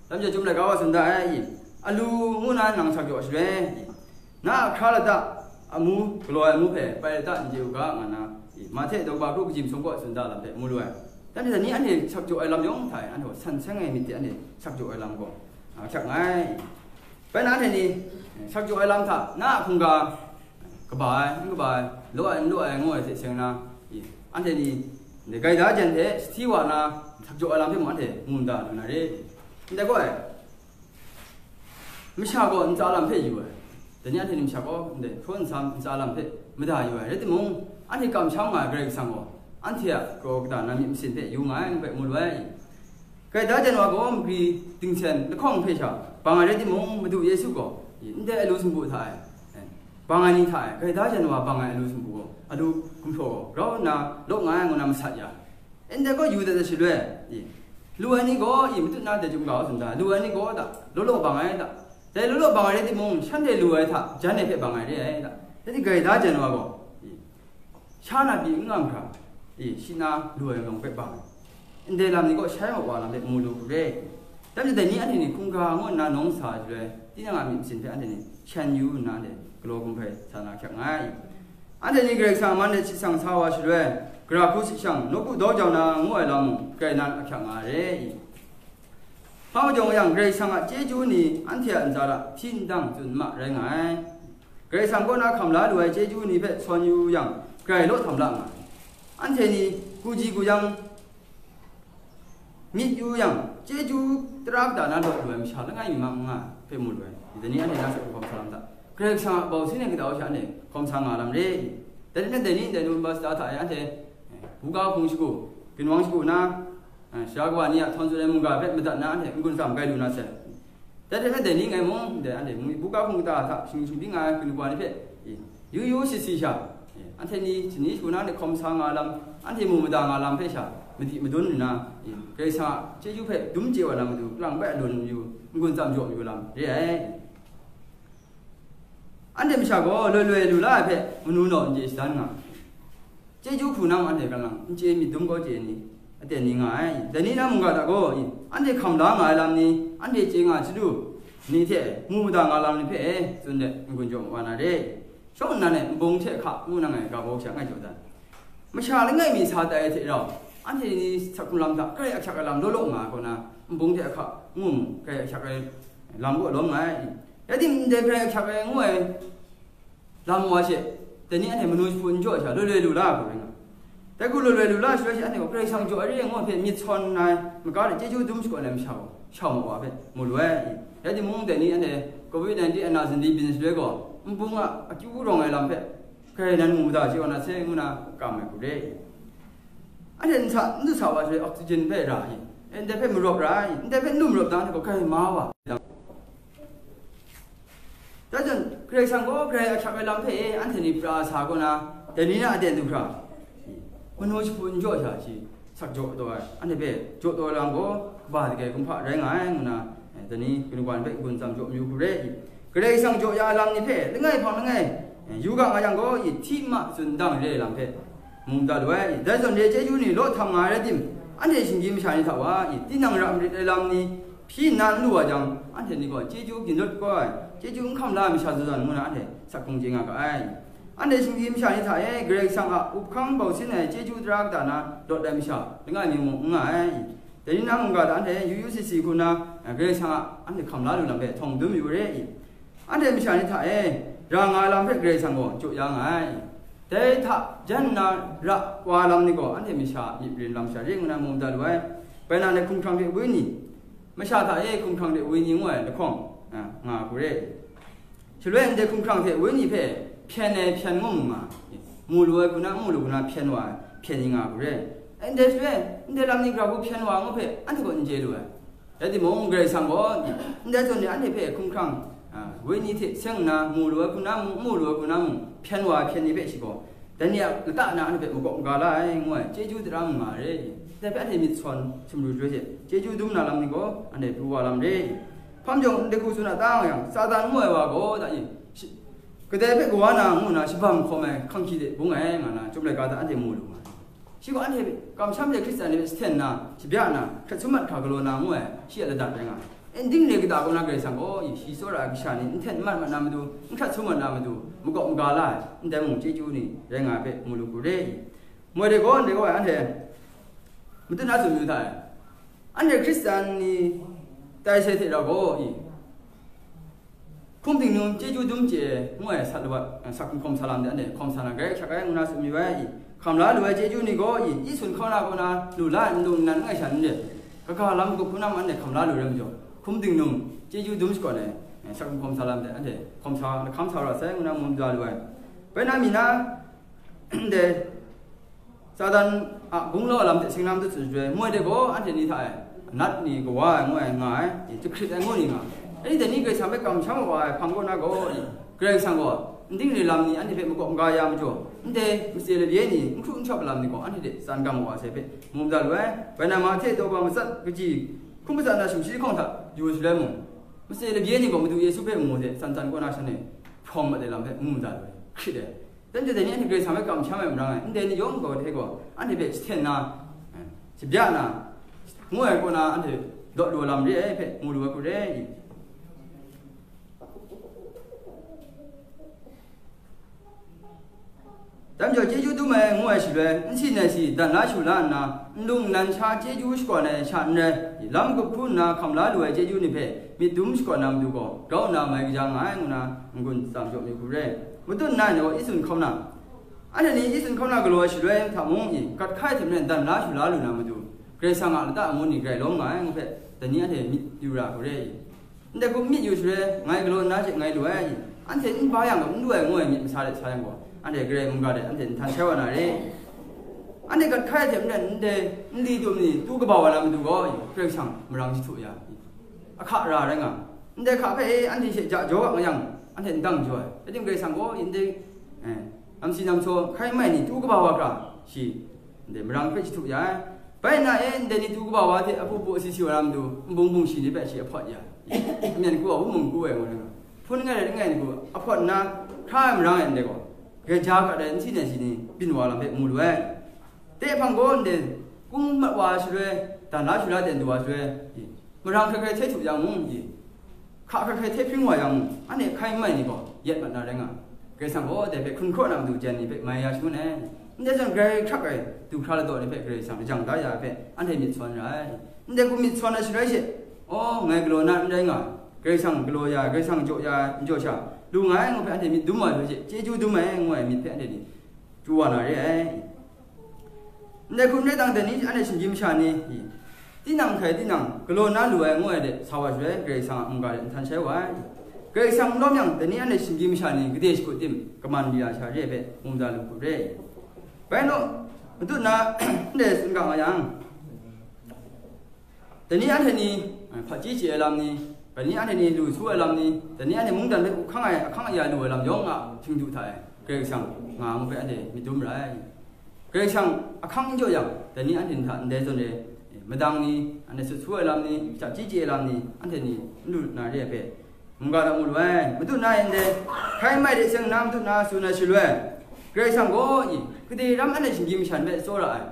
Lam ja Chyum laika wa tsun da ai, i, alu ngu na nang sak jaw shaloi, i, na a hkra lata, amu, galaw ai amu hpe pai ra ta n chye u ga, nga na, i, Mahte daw ba kru kaji masum kaw tsun da lam hpe mu lu ai. Dan ni anhte shak jaw ai lam yawng hta e, anhte san seng ai myit hte anhte shak jaw ai lam gaw, a, hkyak nga ai. Bai na anhte ni, shak jaw ai lam hta na a hkungga, kaba ai, n kaba ai, law ai, n law ai, ngu ai hte seng na, i, anhte ni, ndai gaida jan hte sahti wa na, shak jaw ai lam hpe mung anhte mu mada lu na re. Ndai gaw ai, masha gaw ntsa lam hpe yu ai. Dai ni anhte ni masha gaw ndai hpraw nsam ntsa lam hpe mada yu ai. Rai timung, anhte kamsham nga ai Karai Kasang gaw, anhte a kraw kata na myit masin hpe yu nga ai, ngu hpe mu lu ai. Gaida jan wa gaw magri dingsen lahkawng hpe sha bang ai rai timung, Madu Yesu gaw, ndai alu sumpu hta e, bang ai ni hta e, gaida jan wa bang ai alu sumpu gaw, alu gumhpraw gaw grau nna law nga ai, ngu na masat ya. Ndai gaw yu dat ai shaloi, i, lu ai ni gaw, i, matut na dai chyum ga tsun da, lu ai ni gaw da, law law bang ai da. Dai law law bang ai rai timung, shanhte lu ai hta jan ai hpe bang ai re ai da. Dai ni gaida jan wa gaw, i, sha na pyi n ngam hkra, i, shi na lu ai lam hpe bang ai. Ndai lam ni gaw shai mat wa lam hpe mu lu hku re. Dai majaw dai ni anhte ni hkungga ngu nna nawng sa ai shaloi, tinang a myit masin hpe anhte ni shan yu nna anhte galaw hkum hpe sa na hkyak nga ai. Anhte ni Karai Kasang a man de hti sang sa wa shaloi, gara hku sit shang, nawku daw jau na ngu ai lam mung, grai nan ahkyak nga ai re i? Hpa majaw yang, Karai Kasang a chyeju ni anhte a ntsa hta hpyi n dang tsun ma rai nga ai. Karai Kasang kaw na hkam la lu ai chyeju ni hpe sawn yu yang, grai law htam la nga ai. Anhte ni, kuji kuyang, myit yu yang, chyeju tara kata na lawt lu ai masha langai mi mang n nga ai hpe mu lu ai. Dai ni anhte na hpe hkawm sa lam hta, Karai Kasang a bau sin ai kata hpe sha anhte hkawm sa nga lam re. Dai ni, dai ni, dai November sata hta e anhte, eh, buga hpung shagu, ginwang shagu na, eh, sara kawa ni a htawn tsun ai mungga hpe madat na anhte n-gun tsam grai lu na sai. Dai hte maren dai ni ngai mung, dai anhte mung buga hpung kata hta shinggyim shingbying nga ai kanu wa ni hpe, e, yu yu si si sha, e, anhte ni shani shagu na hte hkawm sa nga lam, anhte mu mada nga lam hpe sha, madi madun nna, e, Karai Kasang a chyeju hpe dum chye wa na matu, lang bai alun yu, n-gun tsam jaw yu lam re ai. Anhte masha gaw loi loi lu la ai hpe manu naw n chye shadan nga. Chyeju hku na mung anhte kalang n chye myit dum gaw chye ni, aten ni nga ai. Dai ni na mungga hta gaw, anhte hkam la nga ai lam ni, anhte chye nga ai chyalu ni hte mu mada nga lam ni hpe, tsun let n-gun jaw wa na re. Shawng nnan e nbung hte hka ngu na ngai ga baw sha ngai jaw dan. Masha langai mi sa tai ai hte rau, anhte ni sak hkrung lam hta grai ahkyak ai lam law law nga ai kaw na, nbung hte hka ngu mu, grai ahkyak ai lam kaw lawm nga ai. Rai timung, ndai grai ahkyak ai ngu ai lam wa she, dai ni anhte manu jahpu n jaw ai sha, loi loi lu la ai hku rai nga. Dai hku loi loi lu la ai shaloi she, anhte gaw Karai Kasang jaw ai re ai ngu ai hpe myit sawn nna ai, maga de chyeju dum shakawn ai masha gaw, shau ma wa hpe mu lu ai. Rai timung, dai ni anhte covid nineteen a na zindi byin shaloi gaw, nbung a akyu rawng ai lam hpe, grai nan mu mada chye wa na se, ngu na kam ai hku re. Anhte nsa, n du sa wa shaloi oxygen hpe ra ai, ndai hpe marawp ra ai, ndai hpe n du marawp dan, anhte gaw grai ma wa. Dai zawn, Karai Kasang gaw grai ahkyak ai lam hpe anhte ni pra sa kaw na, dai ni na aten du hkra, manu jahpu n jaw sha shi, sak jaw taw ai, anhte hpe jaw taw ai lam gaw, kaba dage kumhpa rai nga ai, ngu na, eh, dai ni kanu wa ni hpe n-gun tsam jaw mayu hku re i? Karai Kasang jaw ya ai lam ni hpe langai hpang langai, eh, yu ga nga yang gaw, i hti ma tsun dang re ai lam hpe, mu mada lu ai. Dai zawn re chyeju ni law htam nga ai rai tim, anhte shinggyim masha ni hta wa, i tinang ra marit ai lam ni, hpyi nna n lu wa jang, anhte ni gaw chyeju ginjawt kau ai, chyeju n hkam la ai masha zawn zawn ngu na anhte sak hkrung chye nga ga ai. Anhte shinggyim masha ni hta e, Karai Kasang a up hkang bau sin ai chyeju tara kata na lawt ai masha langai mi mung n nga ai. Dai ni na mungga hta anhte yu yu si si hku na, Karai Kasang a anhte hkam la lu lam hpe htawng dum yu re i? Anhte masha ni hta e, ra nga ai lam hpe Karai Kasang gaw jaw ya nga ai. Dai hta jan nna ra wa lam ni gaw, anhte masha myit rin lam sha re ngu na mu mada lu ai. Bai na, anhte hkumhkrang hte wenyi, masha hta e hkumhkrang hte wenyi ngu ai lahkawng, a, nga hku re. Shaloi ndai hkumhkrang hte wenyi hpe hpyen ai hpyen ngu mu nga, mu lu ai hku na, n mu lu hku na hpyen wa ai hpyen ni nga hku re. Ndai shaloi, ndai lam ni gara hku hpyen wa ngu hpe anhte gaw n chye lu ai. Rai timung, Karai Kasang gaw ndai zawn ni anhte hpe hkumhkrang, a, wenyi hte seng nna, mu lu ai hku na mung, n mu lu ai hku na mung, hpyen wa ai hpyen ni hpe shi gaw, dai ni a lata na anhte hpe makawp maga la ai, ngu ai chyeju tara mung nga re. Dai hpe anhte myit sawn sumru shaloi she, chyeju dum na lam ni gaw anhte pru wa lam re. Hpa majaw, ndai hku tsun a ta nga yang, Satan ngu ai wa gaw, da, i, shi-, kadai hpe kawa na ngu na shabam hkawm ai hkang hkyi de bung ai, nga na, Chyum laika hta anhte mu lu nga ai. Shi gaw anhte kamsham de Hkristan ni hpe sahten na, shabya na, hkrat sum mat hkra galaw na ngu ai, shi a ladat rai nga ai. Ndai re kata kaw na Karai Kasang gaw, i, shi tsawra ai kasha ni, n hten n mat mat na matu, n hkrat sum mat na matu, makawp maga la ai, ndai mung chyeju ni rai nga ai hpe mu lu hku re i. Moi de gaw, ndai gaw, anhte, matut na tsun yu hta e. Anhte Hkristan ni tai sai hte rau gaw, i, hkum dingnung chyeju dum chye ngu ai sat labat, sak hkum hkawm sa lam de, anhte hkawm sa na grai hkyak ai ngu na tsun yu ai, i, hkam la lu ai chyeju ni gaw, i, i sun hkauna kaw na lu la ai nlung nnan n ngai sha n re, kaga lam gup hpunam anhte hkam la lu rai majaw, hkum dingnung chyeju dum shakawn ai, sak hkum hkawm sa lam de, anhte hkawm sa, lahkam sa ra sai ngu na mu mada lu ai. Bai na mi na, ndai Satan a gunglau lam hte singlam dut tsun shaloi, moi de gaw anhte ni hta e, nat ni kawa ai ngu ai nga ai, i, jahkrit ai ngu ni nga ai. Dai ni Karai Kasang hpe kamsham wa ai hpang kaw na gaw, i, Karai Kasang gaw ndai re lam ni anhte hpe makawp maga ya majaw, ndai matse labye ni n hkru n shawp lam ni gaw anhte hte tsan gam wa sai hpe mu mada lu ai. Bai na Mahte daw ba matsat kaji hkun matsat na sumshi lahkawng hta yu shaloi mung, matse labye ni gaw Madu Yesu hpe mu hte tsan tsan kaw na shan e hprawng mat ai lam hpe mu mada lu ai, hkrit ai. Dan jang dai ni anhte Karai Kasang hpe kamsham ai marang e, ndai ni yawng gaw hte gaw, anhte hpe jahten na, eh, shabya na, ngu ai kaw na anhte dawt lu ai lam re ai hpe mu lu ai hku re i. Dan jang chyeju dum ai ngu ai shaloi, n si nai si dan la shu la nna, nlung nnan sha chyeju shakawn ai sha n rai, lam gup hku nna hkam la lu ai chyeju ni hpe myit dum shakawn na matu gaw, grau nna mai kaja nga ai ngu na n-gun tsam jaw mi hku re. Matut nna ni gaw i sun hkauna, anhte ni i sun hkauna galaw ai shaloi hta mung i, gat hkai hte maren dan la shu la lu na matu, Karai Kasang a lata amu ni grai lawm nga ai ngu hpe, dai ni anhte myit yu ra hku re i. Ndai hku myit yu shaloi, ngai galaw nna she ngai lu ai i, anhte n ba yang gaw n lu ai ngu ai myit masa de sa yang gaw, anhte Karai mungga de anhte n htan shai wa na re. Anhte gat hkai hte maren ndai nli dum ni tu kaba wa na matu gaw, Karai Kasang marang jahtu ya, ahka ra rai nga, ndai hka hpe e anhte she ja jaw nga yang, anhte n dang jaw ai. Rai tim, Karai Kasang gaw ndai, eh, namsi namsaw hkai n mai ni tu kaba wa hkra, shi ndai marang hpe jahtu ya ai. Bai nna e, ndai ni tu kaba wa hte apu pu asi si wa na matu, nbung bung shi ni hpe shi ahpawt ya ai. Myen ku a, wunmung ku ai ngu ai nga, hpun ngai rai langai ni gaw ahpawt nna, hkra ai marang e ndai gaw, grai ja gat ai n si nai si ni byin wa lam hpe mu lu ai. Dai hpang gaw ndai, kung mat wa shaloi, dan la shu la ten du wa shaloi, marang hkrai hkrai hte htu yang mung, hka hkrai hkrai hte hpring wa yang mung, anhte hkai n mai ni gaw yet mat na rai nga. Karai Kasang gaw dai hpe hkrun hkraw na matu jan ni hpe mai ya shangun ai. Ndai zawn grai hkrak ai du hkra ladaw ni hpe Karai Kasang lajang da ya ai hpe anhte myit sawn ra ai. Ndai hku myit sawn ai shaloi she, aw, ngai galaw na n rai nga, Karai Kasang galaw ya ai, Karai Kasang jaw ya ai, n jaw sha, lu nga ai ngu hpe anhte myit dum wa ai hpe she, chyeju dum ai ngu ai myit hpe anhte ni chyu wa na re ai. Ndai hku n rai tang, dai ni anhte shinggyim masha ni, tinang hkai tinang galaw na lu ai ngu ai de sa wa shaloi, Karai Kasang a mungga de n htan shai wa ai. Karai Kasang n lawm yang, dai ni anhte shinggyim masha ni gade shakut tim kaman ya sha re ai hpe mu mada lu hku re. Bai law, matut na, ndai tsun ga nga yang, dai ni anhte ni, eh, hpaji chye ai lam ni, dai ni anhte ni lu su ai lam ni, dai ni anhte mungdan hpe up hkang ai ahkang aya lu ai lam yawng a htingdu hta e, Karai Kasang nga ngu hpe anhte myit dum ra ai. Karai Kasang ahkang n jaw yang, dai ni anhte ni hta ndai zawn e, eh, madang ni, anhte sut su ai lam ni, hpaji chye ai lam ni, anhte ni n lu na re ai hpe, mungga hta mu lu ai. Matut na e ndai, hkai n mai de seng na matut na tsun ai shaloi, Karai Kasang gaw i, kadai ram anhte shinggyim masha ni hpe tsawra ai,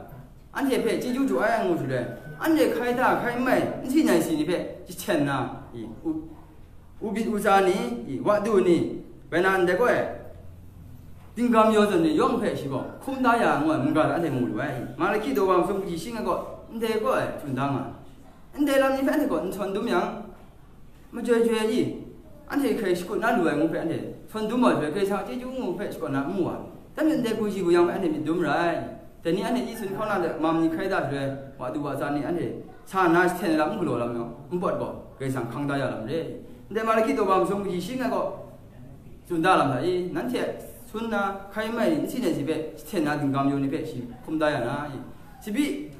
anhte hpe chyeju jaw ai ngu shaloi, anhte hkai da hkai n mai n si nai si ni hpe jahten na, i, u, u byin u tsa ni, i, wa du ni, bai na ndai gaw e, dinggam yaw zawn ni yawng hpe shi gaw hkum da ya ngu ai mungga hta anhte mu lu ai. Malaki daw wa masum kaji shi nga gaw, ndai gaw e tsun da nga ai. Ndai lam ni hpe anhte gaw n sawn dum yang, majoi joi i, anhte hkrai shakut na lu ai ngu hpe anhte sawn dum wa joi, Karai Kasang a chyeju ngu hpe shakawn na n mu ai. Dai majaw ndai hku shi hku yang hpe anhte myit dum ra ai. Dai ni anhte i sun hkauna de mam ni hkai da shaloi, wa du wa tsa ni anhte sa nna jahten ai lam n galaw lam yawng, n pawt gaw, Karai Kasang hkang da ya lam re. Ndai Malaki daw wa masum kaji shi nga gaw, tsun da lam hta i, nanhte sun na hkai n mai ni n si nai si hpe jahten na dinggam yaw ni hpe shi hkum da ya na i, tsabyi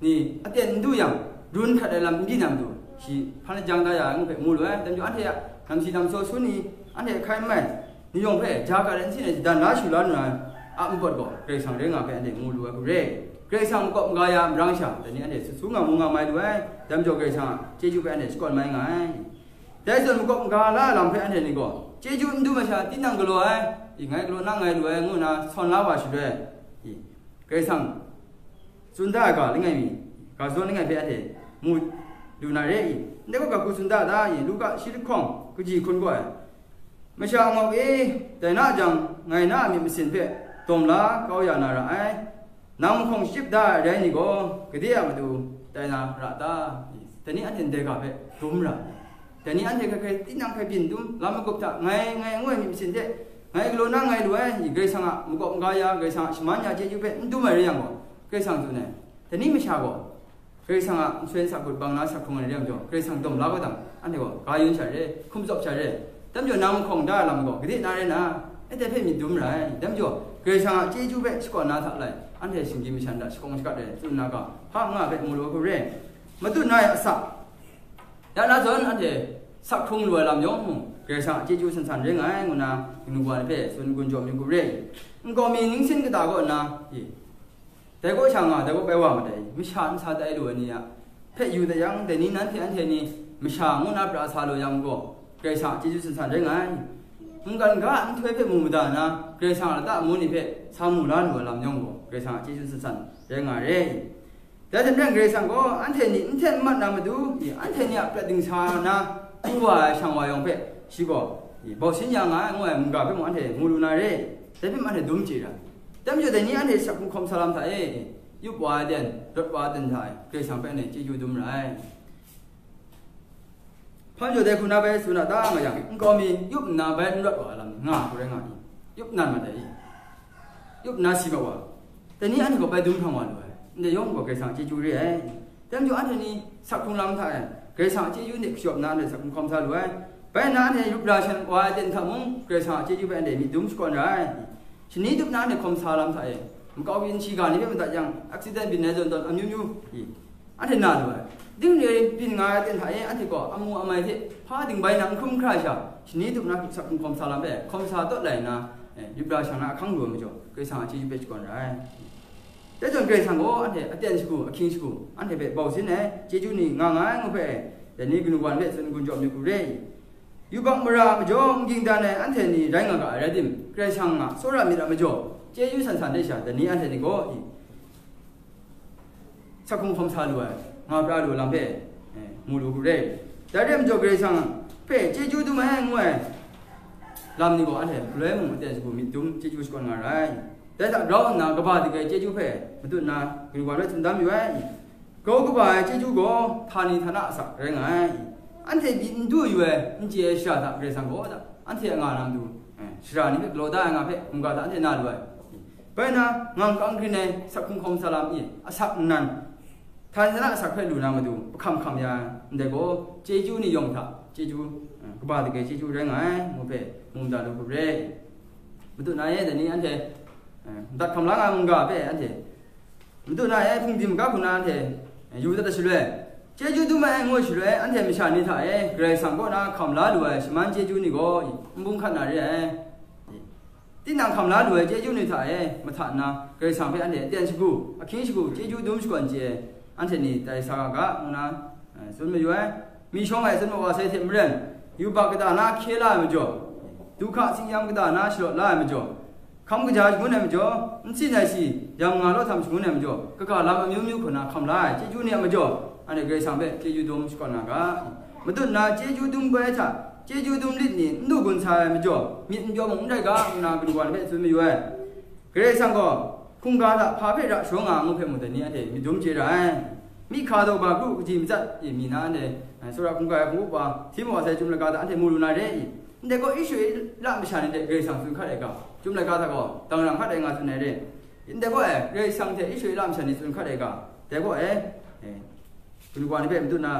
ni aten n du yang, run hkrat ai lam n byin na matu, shi hpan lajang da ya ai ngu hpe mu lu ai. Dai majaw anhte a namsi namsaw sun ni, anhte hkai n mai ni yawng hpe ja gat ai n si nai si dan la shu la lu na a npawt gaw, Karai Kasang rai nga hpe anhte mu lu ai hku re. Karai Kasang makawp maga ya marang sha, dai ni anhte sut su nga mu nga mai lu ai. Dai majaw Karai Kasang a chyeju hpe anhte shakawn mai nga ai. Dai zawn makawp maga la ai lam hpe anhte ni gaw, chyeju n dum ai sha tinang galaw ai, i, ngai galaw na ngai lu ai ngu nna sawn la wa shaloi, i, Karai Kasang tsun da ai ga langai mi, ga zawn langai hpe anhte mu lu na re i? Ndai gaw gaku tsun da da i, Luka shi lahkawng kaji hkun gaw ai. Masha ngawk e, dai na jang, ngai na a myit masin hpe dawm la kau ya na ra ai. Nang mahkawng shachyip da ai rai ni gaw, gade a matu tai na ra ta? Dai ni anhte ndai ga hpe dum ra ai. Dai ni anhte hkrai hkrai tinang hkrai byin dum, lam magup hta ngai, ngai ngu ai myit masin hte, ngai galaw na ngai lu ai, Karai Kasang a makawp maga ya, Karai Kasang a shaman ya chyeju hpe n dum ai rai yang gaw, Karai Kasang tsun ai. Dai ni masha gaw, Karai Kasang a nsoi nsak hkut bang na sak hkrung ai rai yang jaw, Karai Kasang dawm la kau dang, anhte gaw ga yun sha re, hkum tsawp sha re. Dai majaw nang mahkawng da ai lam gaw, gade na rai na, e dai hpe myit dum ra ai. Dai majaw, Karai Kasang a chyeju hpe shakawn na hta lai, anhte shinggyim mashan hta shakawn shakat ai, tsun na ga, hpa nga hpe mu lu hku re. Matut na ai asak, ya na zawn anhte sak hkrung lu ai lam yawng mung, Karai Kasang a chyeju san san rai nga ai, ngu na kanu wa ni hpe tsun gun jaw myit hku re. Nkau mi ningsin kata kaw nna, i, dai kaw sha nga, dai kaw bai wa madai, masha n sa tai lu ai ni a hpe yu dat yang, dai ni nanhte anhte ni masha ngu na pra sa lu yang gaw, Karai Kasang a chyeju san san rai nga ai. Mungkan ga nhtoi hpe mu mada na, Karai Kasang a lata amu ni hpe sa mu la lu ai lam yawng gaw, Karai Kasang a chyeju san san rai nga ai. Dai hte maren Karai Kasang gaw anhte ni n hten n mat na matu, anhte ni a prat dingsa na, hku wa ai shang wa yawng hpe shi gaw bau sin ya nga ai, ngu ai mungga hpe mung anhte mu lu na re, dai hpe mung anhte dum chye ra. Dai majaw dai ni anhte sak hkrung hkawm sa lam hta e, yup wa ai aten, rawt wa ai aten hta e, Karai Kasang hpe anhte chyeju dum ra ai. Hpa majaw dai hku na bai tsun a ta nga yang, nkau mi yup nna bai n rawt wa ai lam nga hku rai nga i? Yup nan ma dai i? Yup nna si mat wa, dai ni anhte gaw bai dum hpang wa lu ai, ndai yawng gaw Karai Kasang a chyeju re ai. Dai majaw anhte ni sak hkrung lam hta e, Karai Kasang a chyeju hte kashawp nna anhte sak hkrung hkawm sa lu ai. Bai nna anhte yup ra shan wa ai aten hta mung, Karai Kasang a chyeju hpe anhte myit dum shakawn ra ai. Shani tup na anhte hkawm sa lam hta e, makau byin shiga ni hpe madat yang, accident byin ai zawn tawn amyu myu i, anhte na lu ai. Dingre byin nga ai aten hta e, anhte gaw amu amai hte hpa dingbai na n hkrum hkra sha, shani tup na sak hkrung hkawm sa lam hpe hkawm sa tawt lai nna, eh, yup ra shang na ahkang lu ai majaw, Karai Kasang a chyeju hpe shakawn ra ai. Dai zawn Karai Kasang gaw anhte aten shagu, ahkying shagu, anhte hpe bau sin ai, chyeju ni nga nga ai ngu hpe, dai ni kanu wa ni hpe tsun gun jaw myit hku re i? Yubak mara a majaw n ging dan ai anhte ni rai nga ga ai rai tim, Karai Kasang a tsawra myit a majaw, chyeju san san de sha, dai ni anhte ni gaw i, sak hkrung hkawm sa lu ai, nga pra lu ai lam hpe, eh, mu lu hku re. Dai re ai majaw, Karai Kasang hpe chyeju dum ai ngu ai lam ni gaw anhte galoi mung aten shagu myit dum chyeju shakawn nga ra ai. Dai hta grau nna kaba dingre chyeju hpe matut nna, kanu wa ni hpe tsun dam yu ai. Grau kaba ai chyeju gaw htani htana asak rai nga ai. Anhte myit n du yu ai n chye ai shara hta Karai Kasang gaw da, anhte a nga na matu, eh, shara ni hpe galaw da ai nga hpe mungga hta anhte na lu ai. Bai na, ngang kang hkrin ai sak hkrung hkawm sa lam i, asak nnan, htani htana asak hpe lu na matu, hkam hkam ya ai, ndai gaw, chyeju ni yawng hta, chyeju, eh, kaba dingre chyeju rai nga ai, ngu hpe, mu mada lu hku re. Matut na e, dai ni anhte, eh, madat hkam la nga ai mungga hpe anhte, matut na e, hpungdim ga hku na anhte, eh, yu dat ai shaloi, chyeju dum ai ngu shaloi, anhte masha ni hta e, Karai Kasang kaw na hkam la lu ai shaman chyeju ni gaw, n bung hkat na re ai. Tinang hkam la lu ai chyeju ni hta e, mahta nna, Karai Kasang hpe anhte aten shagu, ahkying shagu, chyeju dum shakawn chye ai, anhte ni tai sa ga ga, ngu na, eh, tsun mayu ai. Mi shawng ai tsun mat wa sai hte maren, yubak kata na hkye la ai majaw, du hka tsin-yam kata na shalawt la ai majaw, hkam kaja shangun ai majaw, n sin ai si, yam nga law htam shangun ai majaw, kaga lam amyu myu hku na hkam la ai chyeju ni a majaw, anhte Karai Kasang hpe chyeju dum shakawn nga ga. Matut na chyeju dum bai hta, chyeju dum lit ni n du gun sa ai majaw, myit n pyaw mung n rai ga, ngu na kanu wa ni hpe tsun mayu ai. Karai Kasang gaw, hkungga hta hpa hpe ra sharawng nga ngu hpe mung dai ni anhte myit dum chye ra ai. Mihka daw ba kru kaji matsat, e, mi na anhte, eh, tsawra hkungga ai hpung up wa, hti mu wa sai Chyum laika hta anhte mu lu na re i? Ndai gaw Israela masha ni hte Karai Kasang tsun hkat ai ga, Chyum laika hta gaw, dang rang hkat ai nga tsun ai re. Ndai gaw, eh, Karai Kasang hte Israela masha ni tsun hkat ai ga, dai gaw, eh, eh, kanu wa ni hpe matut na,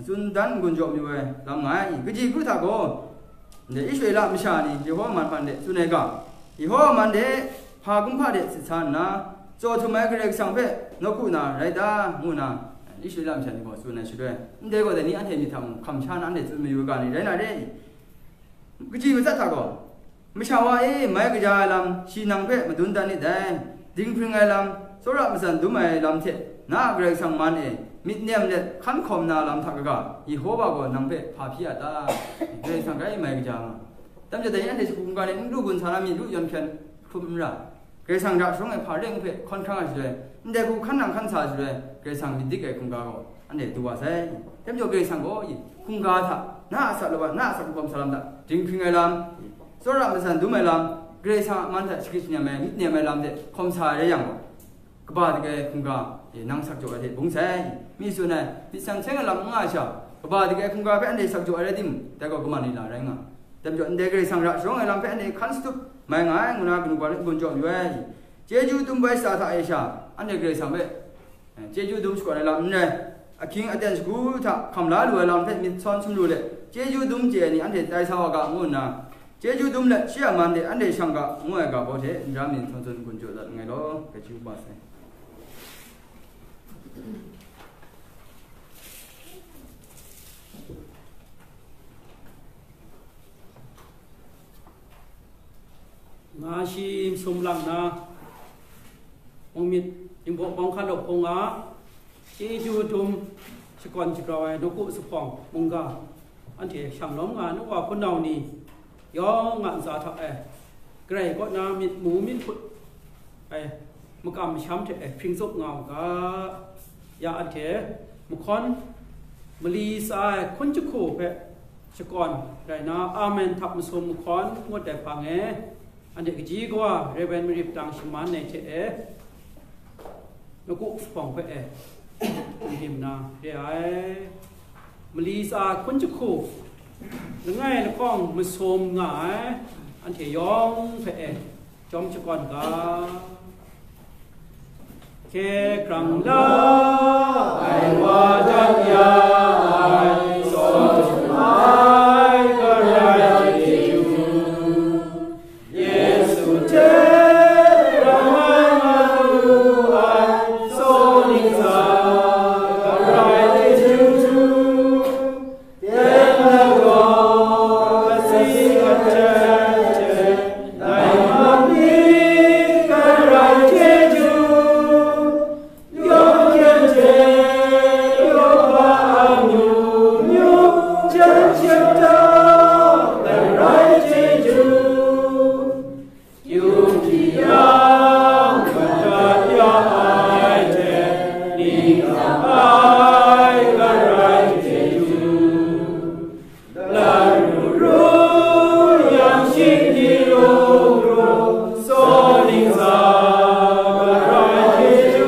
tsun dan n-gun jaw mayu ai lam nga ai. Kaji kru hta gaw, ndai Israela masha ni Yehova man hpan de tsun ai ga, Yehova man de hpa kumhpa de sit sa nna, tsaw htum ai Karai Kasang hpe nawku na rai ta, ngu na, Israela masha ni gaw tsun ai shaloi, ndai gaw dai ni anhte myit hta mung hkam sha na anhte tsun mayu ai ga ni rai na re? Kaji matsat hta gaw, masha wa e, mai kaja ai lam, shi nang hpe madun dan nit dai, dinghpring ai lam, tsawra matsan dum ai lam hte, na a Karai Kasang man e myit nem let hkan hkawm na lam hta kaga, Yehova gaw nang hpe hpa hpyi a ta? Karai Kasang grai mai kaja nga. Dai majaw dai ni anhte shagu hkungga ni n ru gun sa na myit ru yawn hpyen hkrum n ra. Karai Kasang ra sharawng ai hpa ring hpe hkawn hkrang ai shaloi, ndai hku hkan nang hkan sa ai shaloi, Karai Kasang myit dik ai hkungga gaw anhte du wa sai. Tem jaw Karai Kasang gaw, i, hkungga hta, na a asak lawan, na a asak lawm sa lam hta, dinghpring ai lam, i, tsawra matsan dum ai lam, Karai Kasang a man hta shagrit shanyam ai, myit nem ai lam hte hkawm sa ai rai yang gaw, kaba dagrai hkungga, e, nang sak jaw ai hte bung sai, mi tsun ai, myit seng seng ai lam n nga ai sha, kaba dagrai hkungga hpe anhte sak jaw ai rai timung, dai gaw kaman ni la rai nga. Dai majaw, ndai Karai Kasang ra sharawng ai lam hpe anhte hkan shatup mai nga ai, ngu na kanu wa n-gun jaw yu ai. Chyeju dum bwai sa hta e sha, anhte Karai Kasang hpe, e, chyeju dum shakawn ai lam n rai, ahkying aten shagu hta hkam la lu ai lam hpe myit sawn sumru let, chyeju dum chye ai ni anhte tai sa wa ga, ngu nna, chyeju dum let shi a man de anhte shang ga, ngu ai ga baw hte, n-, n-, myit sawn sawn n-gun jaw dat nngai law, Karai Kasang chyeju kaba sai. Nga shi masum lang na, mung myit, Ringhpaw bawng hkan law hpung a, chyeju dum shakawn shagrau ai nawku zuphpawng mungga, anhte shang lawm nga ai nu wa hpunau ni yawng a ntsa hta e, Karai kaw na myit mu myit hput ai makam masham hte e hpring tsup nga u ga. Ya anhte mahkawn mali tsa ai hkun jahku hpe shakawn rai na, amen htap masum mahkawn ngut ai hpang e, anhte kaji kawa Rev. Marip Tang Shaman ai hte e, nawku zuphpawng hpe e, n-, dim na re ai. Mali tsa hkun jahku, langai lahkawng masum nga ai, anhte yawng hpe e, jawm shakawn ga. Hkye hkrang la ai wa dan ya ai, tsaw htum ai Karai Jesu. Yesu hte rau ai nga lu ai, tsaw ning tsa Karai Jesu. Teng lagaw, kasi hte, nai man ni Karai Jesu, yawng hkyen hte, yawng hpa amyu myu, jan shata Karai Jesu. Yu hti yang, madat ya ai hte, ning tsang ai Karai Jesu. Lat ru ru yang, shingdi rung rung, tsaw ning tsa Karai Jesu.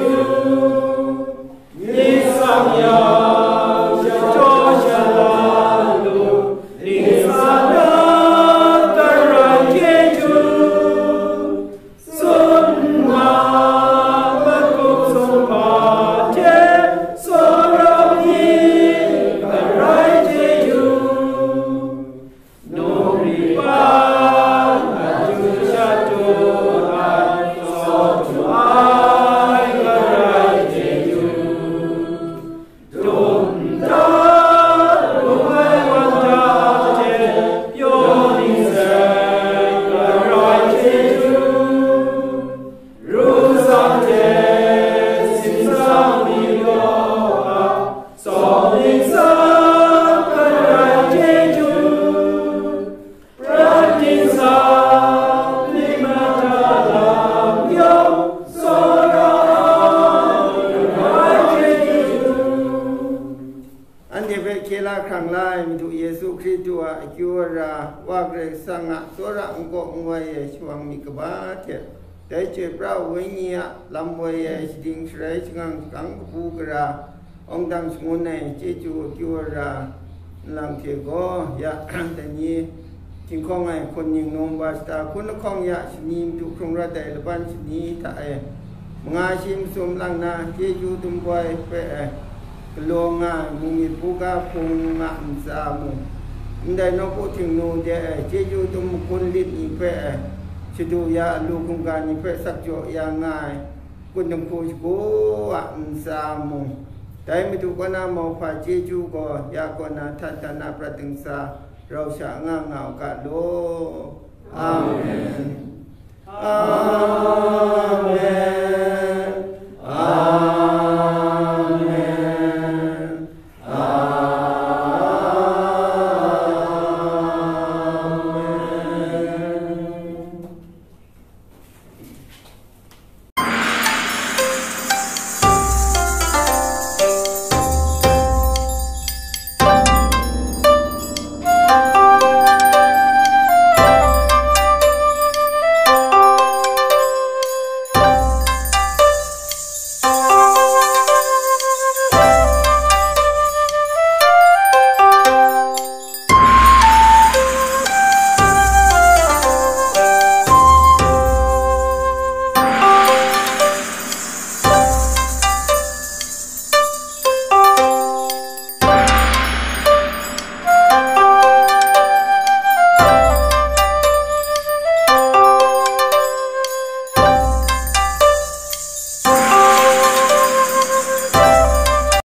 Myit tsang yang, shadaw shala lu, ning tsang na Karai Jesu. Tsun nna, makut sumhpa hte tsawra mi Karai Jesu. Nungri ban aju shatu ai, tsaw htum ai Karai Jesu. Dum nta, lung ai wan hta hte, pyaw ning seng Karai Jesu. Ru tsang hte, sin tsang mi law hpa, tsawm ning tsang Karai Jesu. Prat ningsang, myit mahta lam yawng, tsawra ai Karai Jesu. Anhte hpe hkye la hkrang la ai Madu Yesu Hkristu a akyu ara, Wa Karai Kasang a tsawra n-, kawp n-, wai ai shawang myit kaba hte, dai chyoi pra ai Wenyi a lam woi ai shading sharai shangang shakang kabu gara, awng dang shangun ai chyeju akyu ara nlang hte gaw, ya, dai ni htinghkawng ai hkun ning Nungba shata hkun lahkawng ya shani madu hkrung rawt ai laban shani hta e, manga shi masum lang na chyeju dum boi hpe e, galaw nga ai mung myit buga hpung nga ntsa mung, ndai nawku htingnu de e, chyeju dum makun lit ni hpe e, shadu ya alu hkungga ni hpe sak jaw ya nga ai, kun dinghku shagu a ntsa mung, dai Madu kaw na mauhpa chyeju gaw ya kaw na htan htan na prat dingsa rau sha nga nga u ga law. Amen. Amen.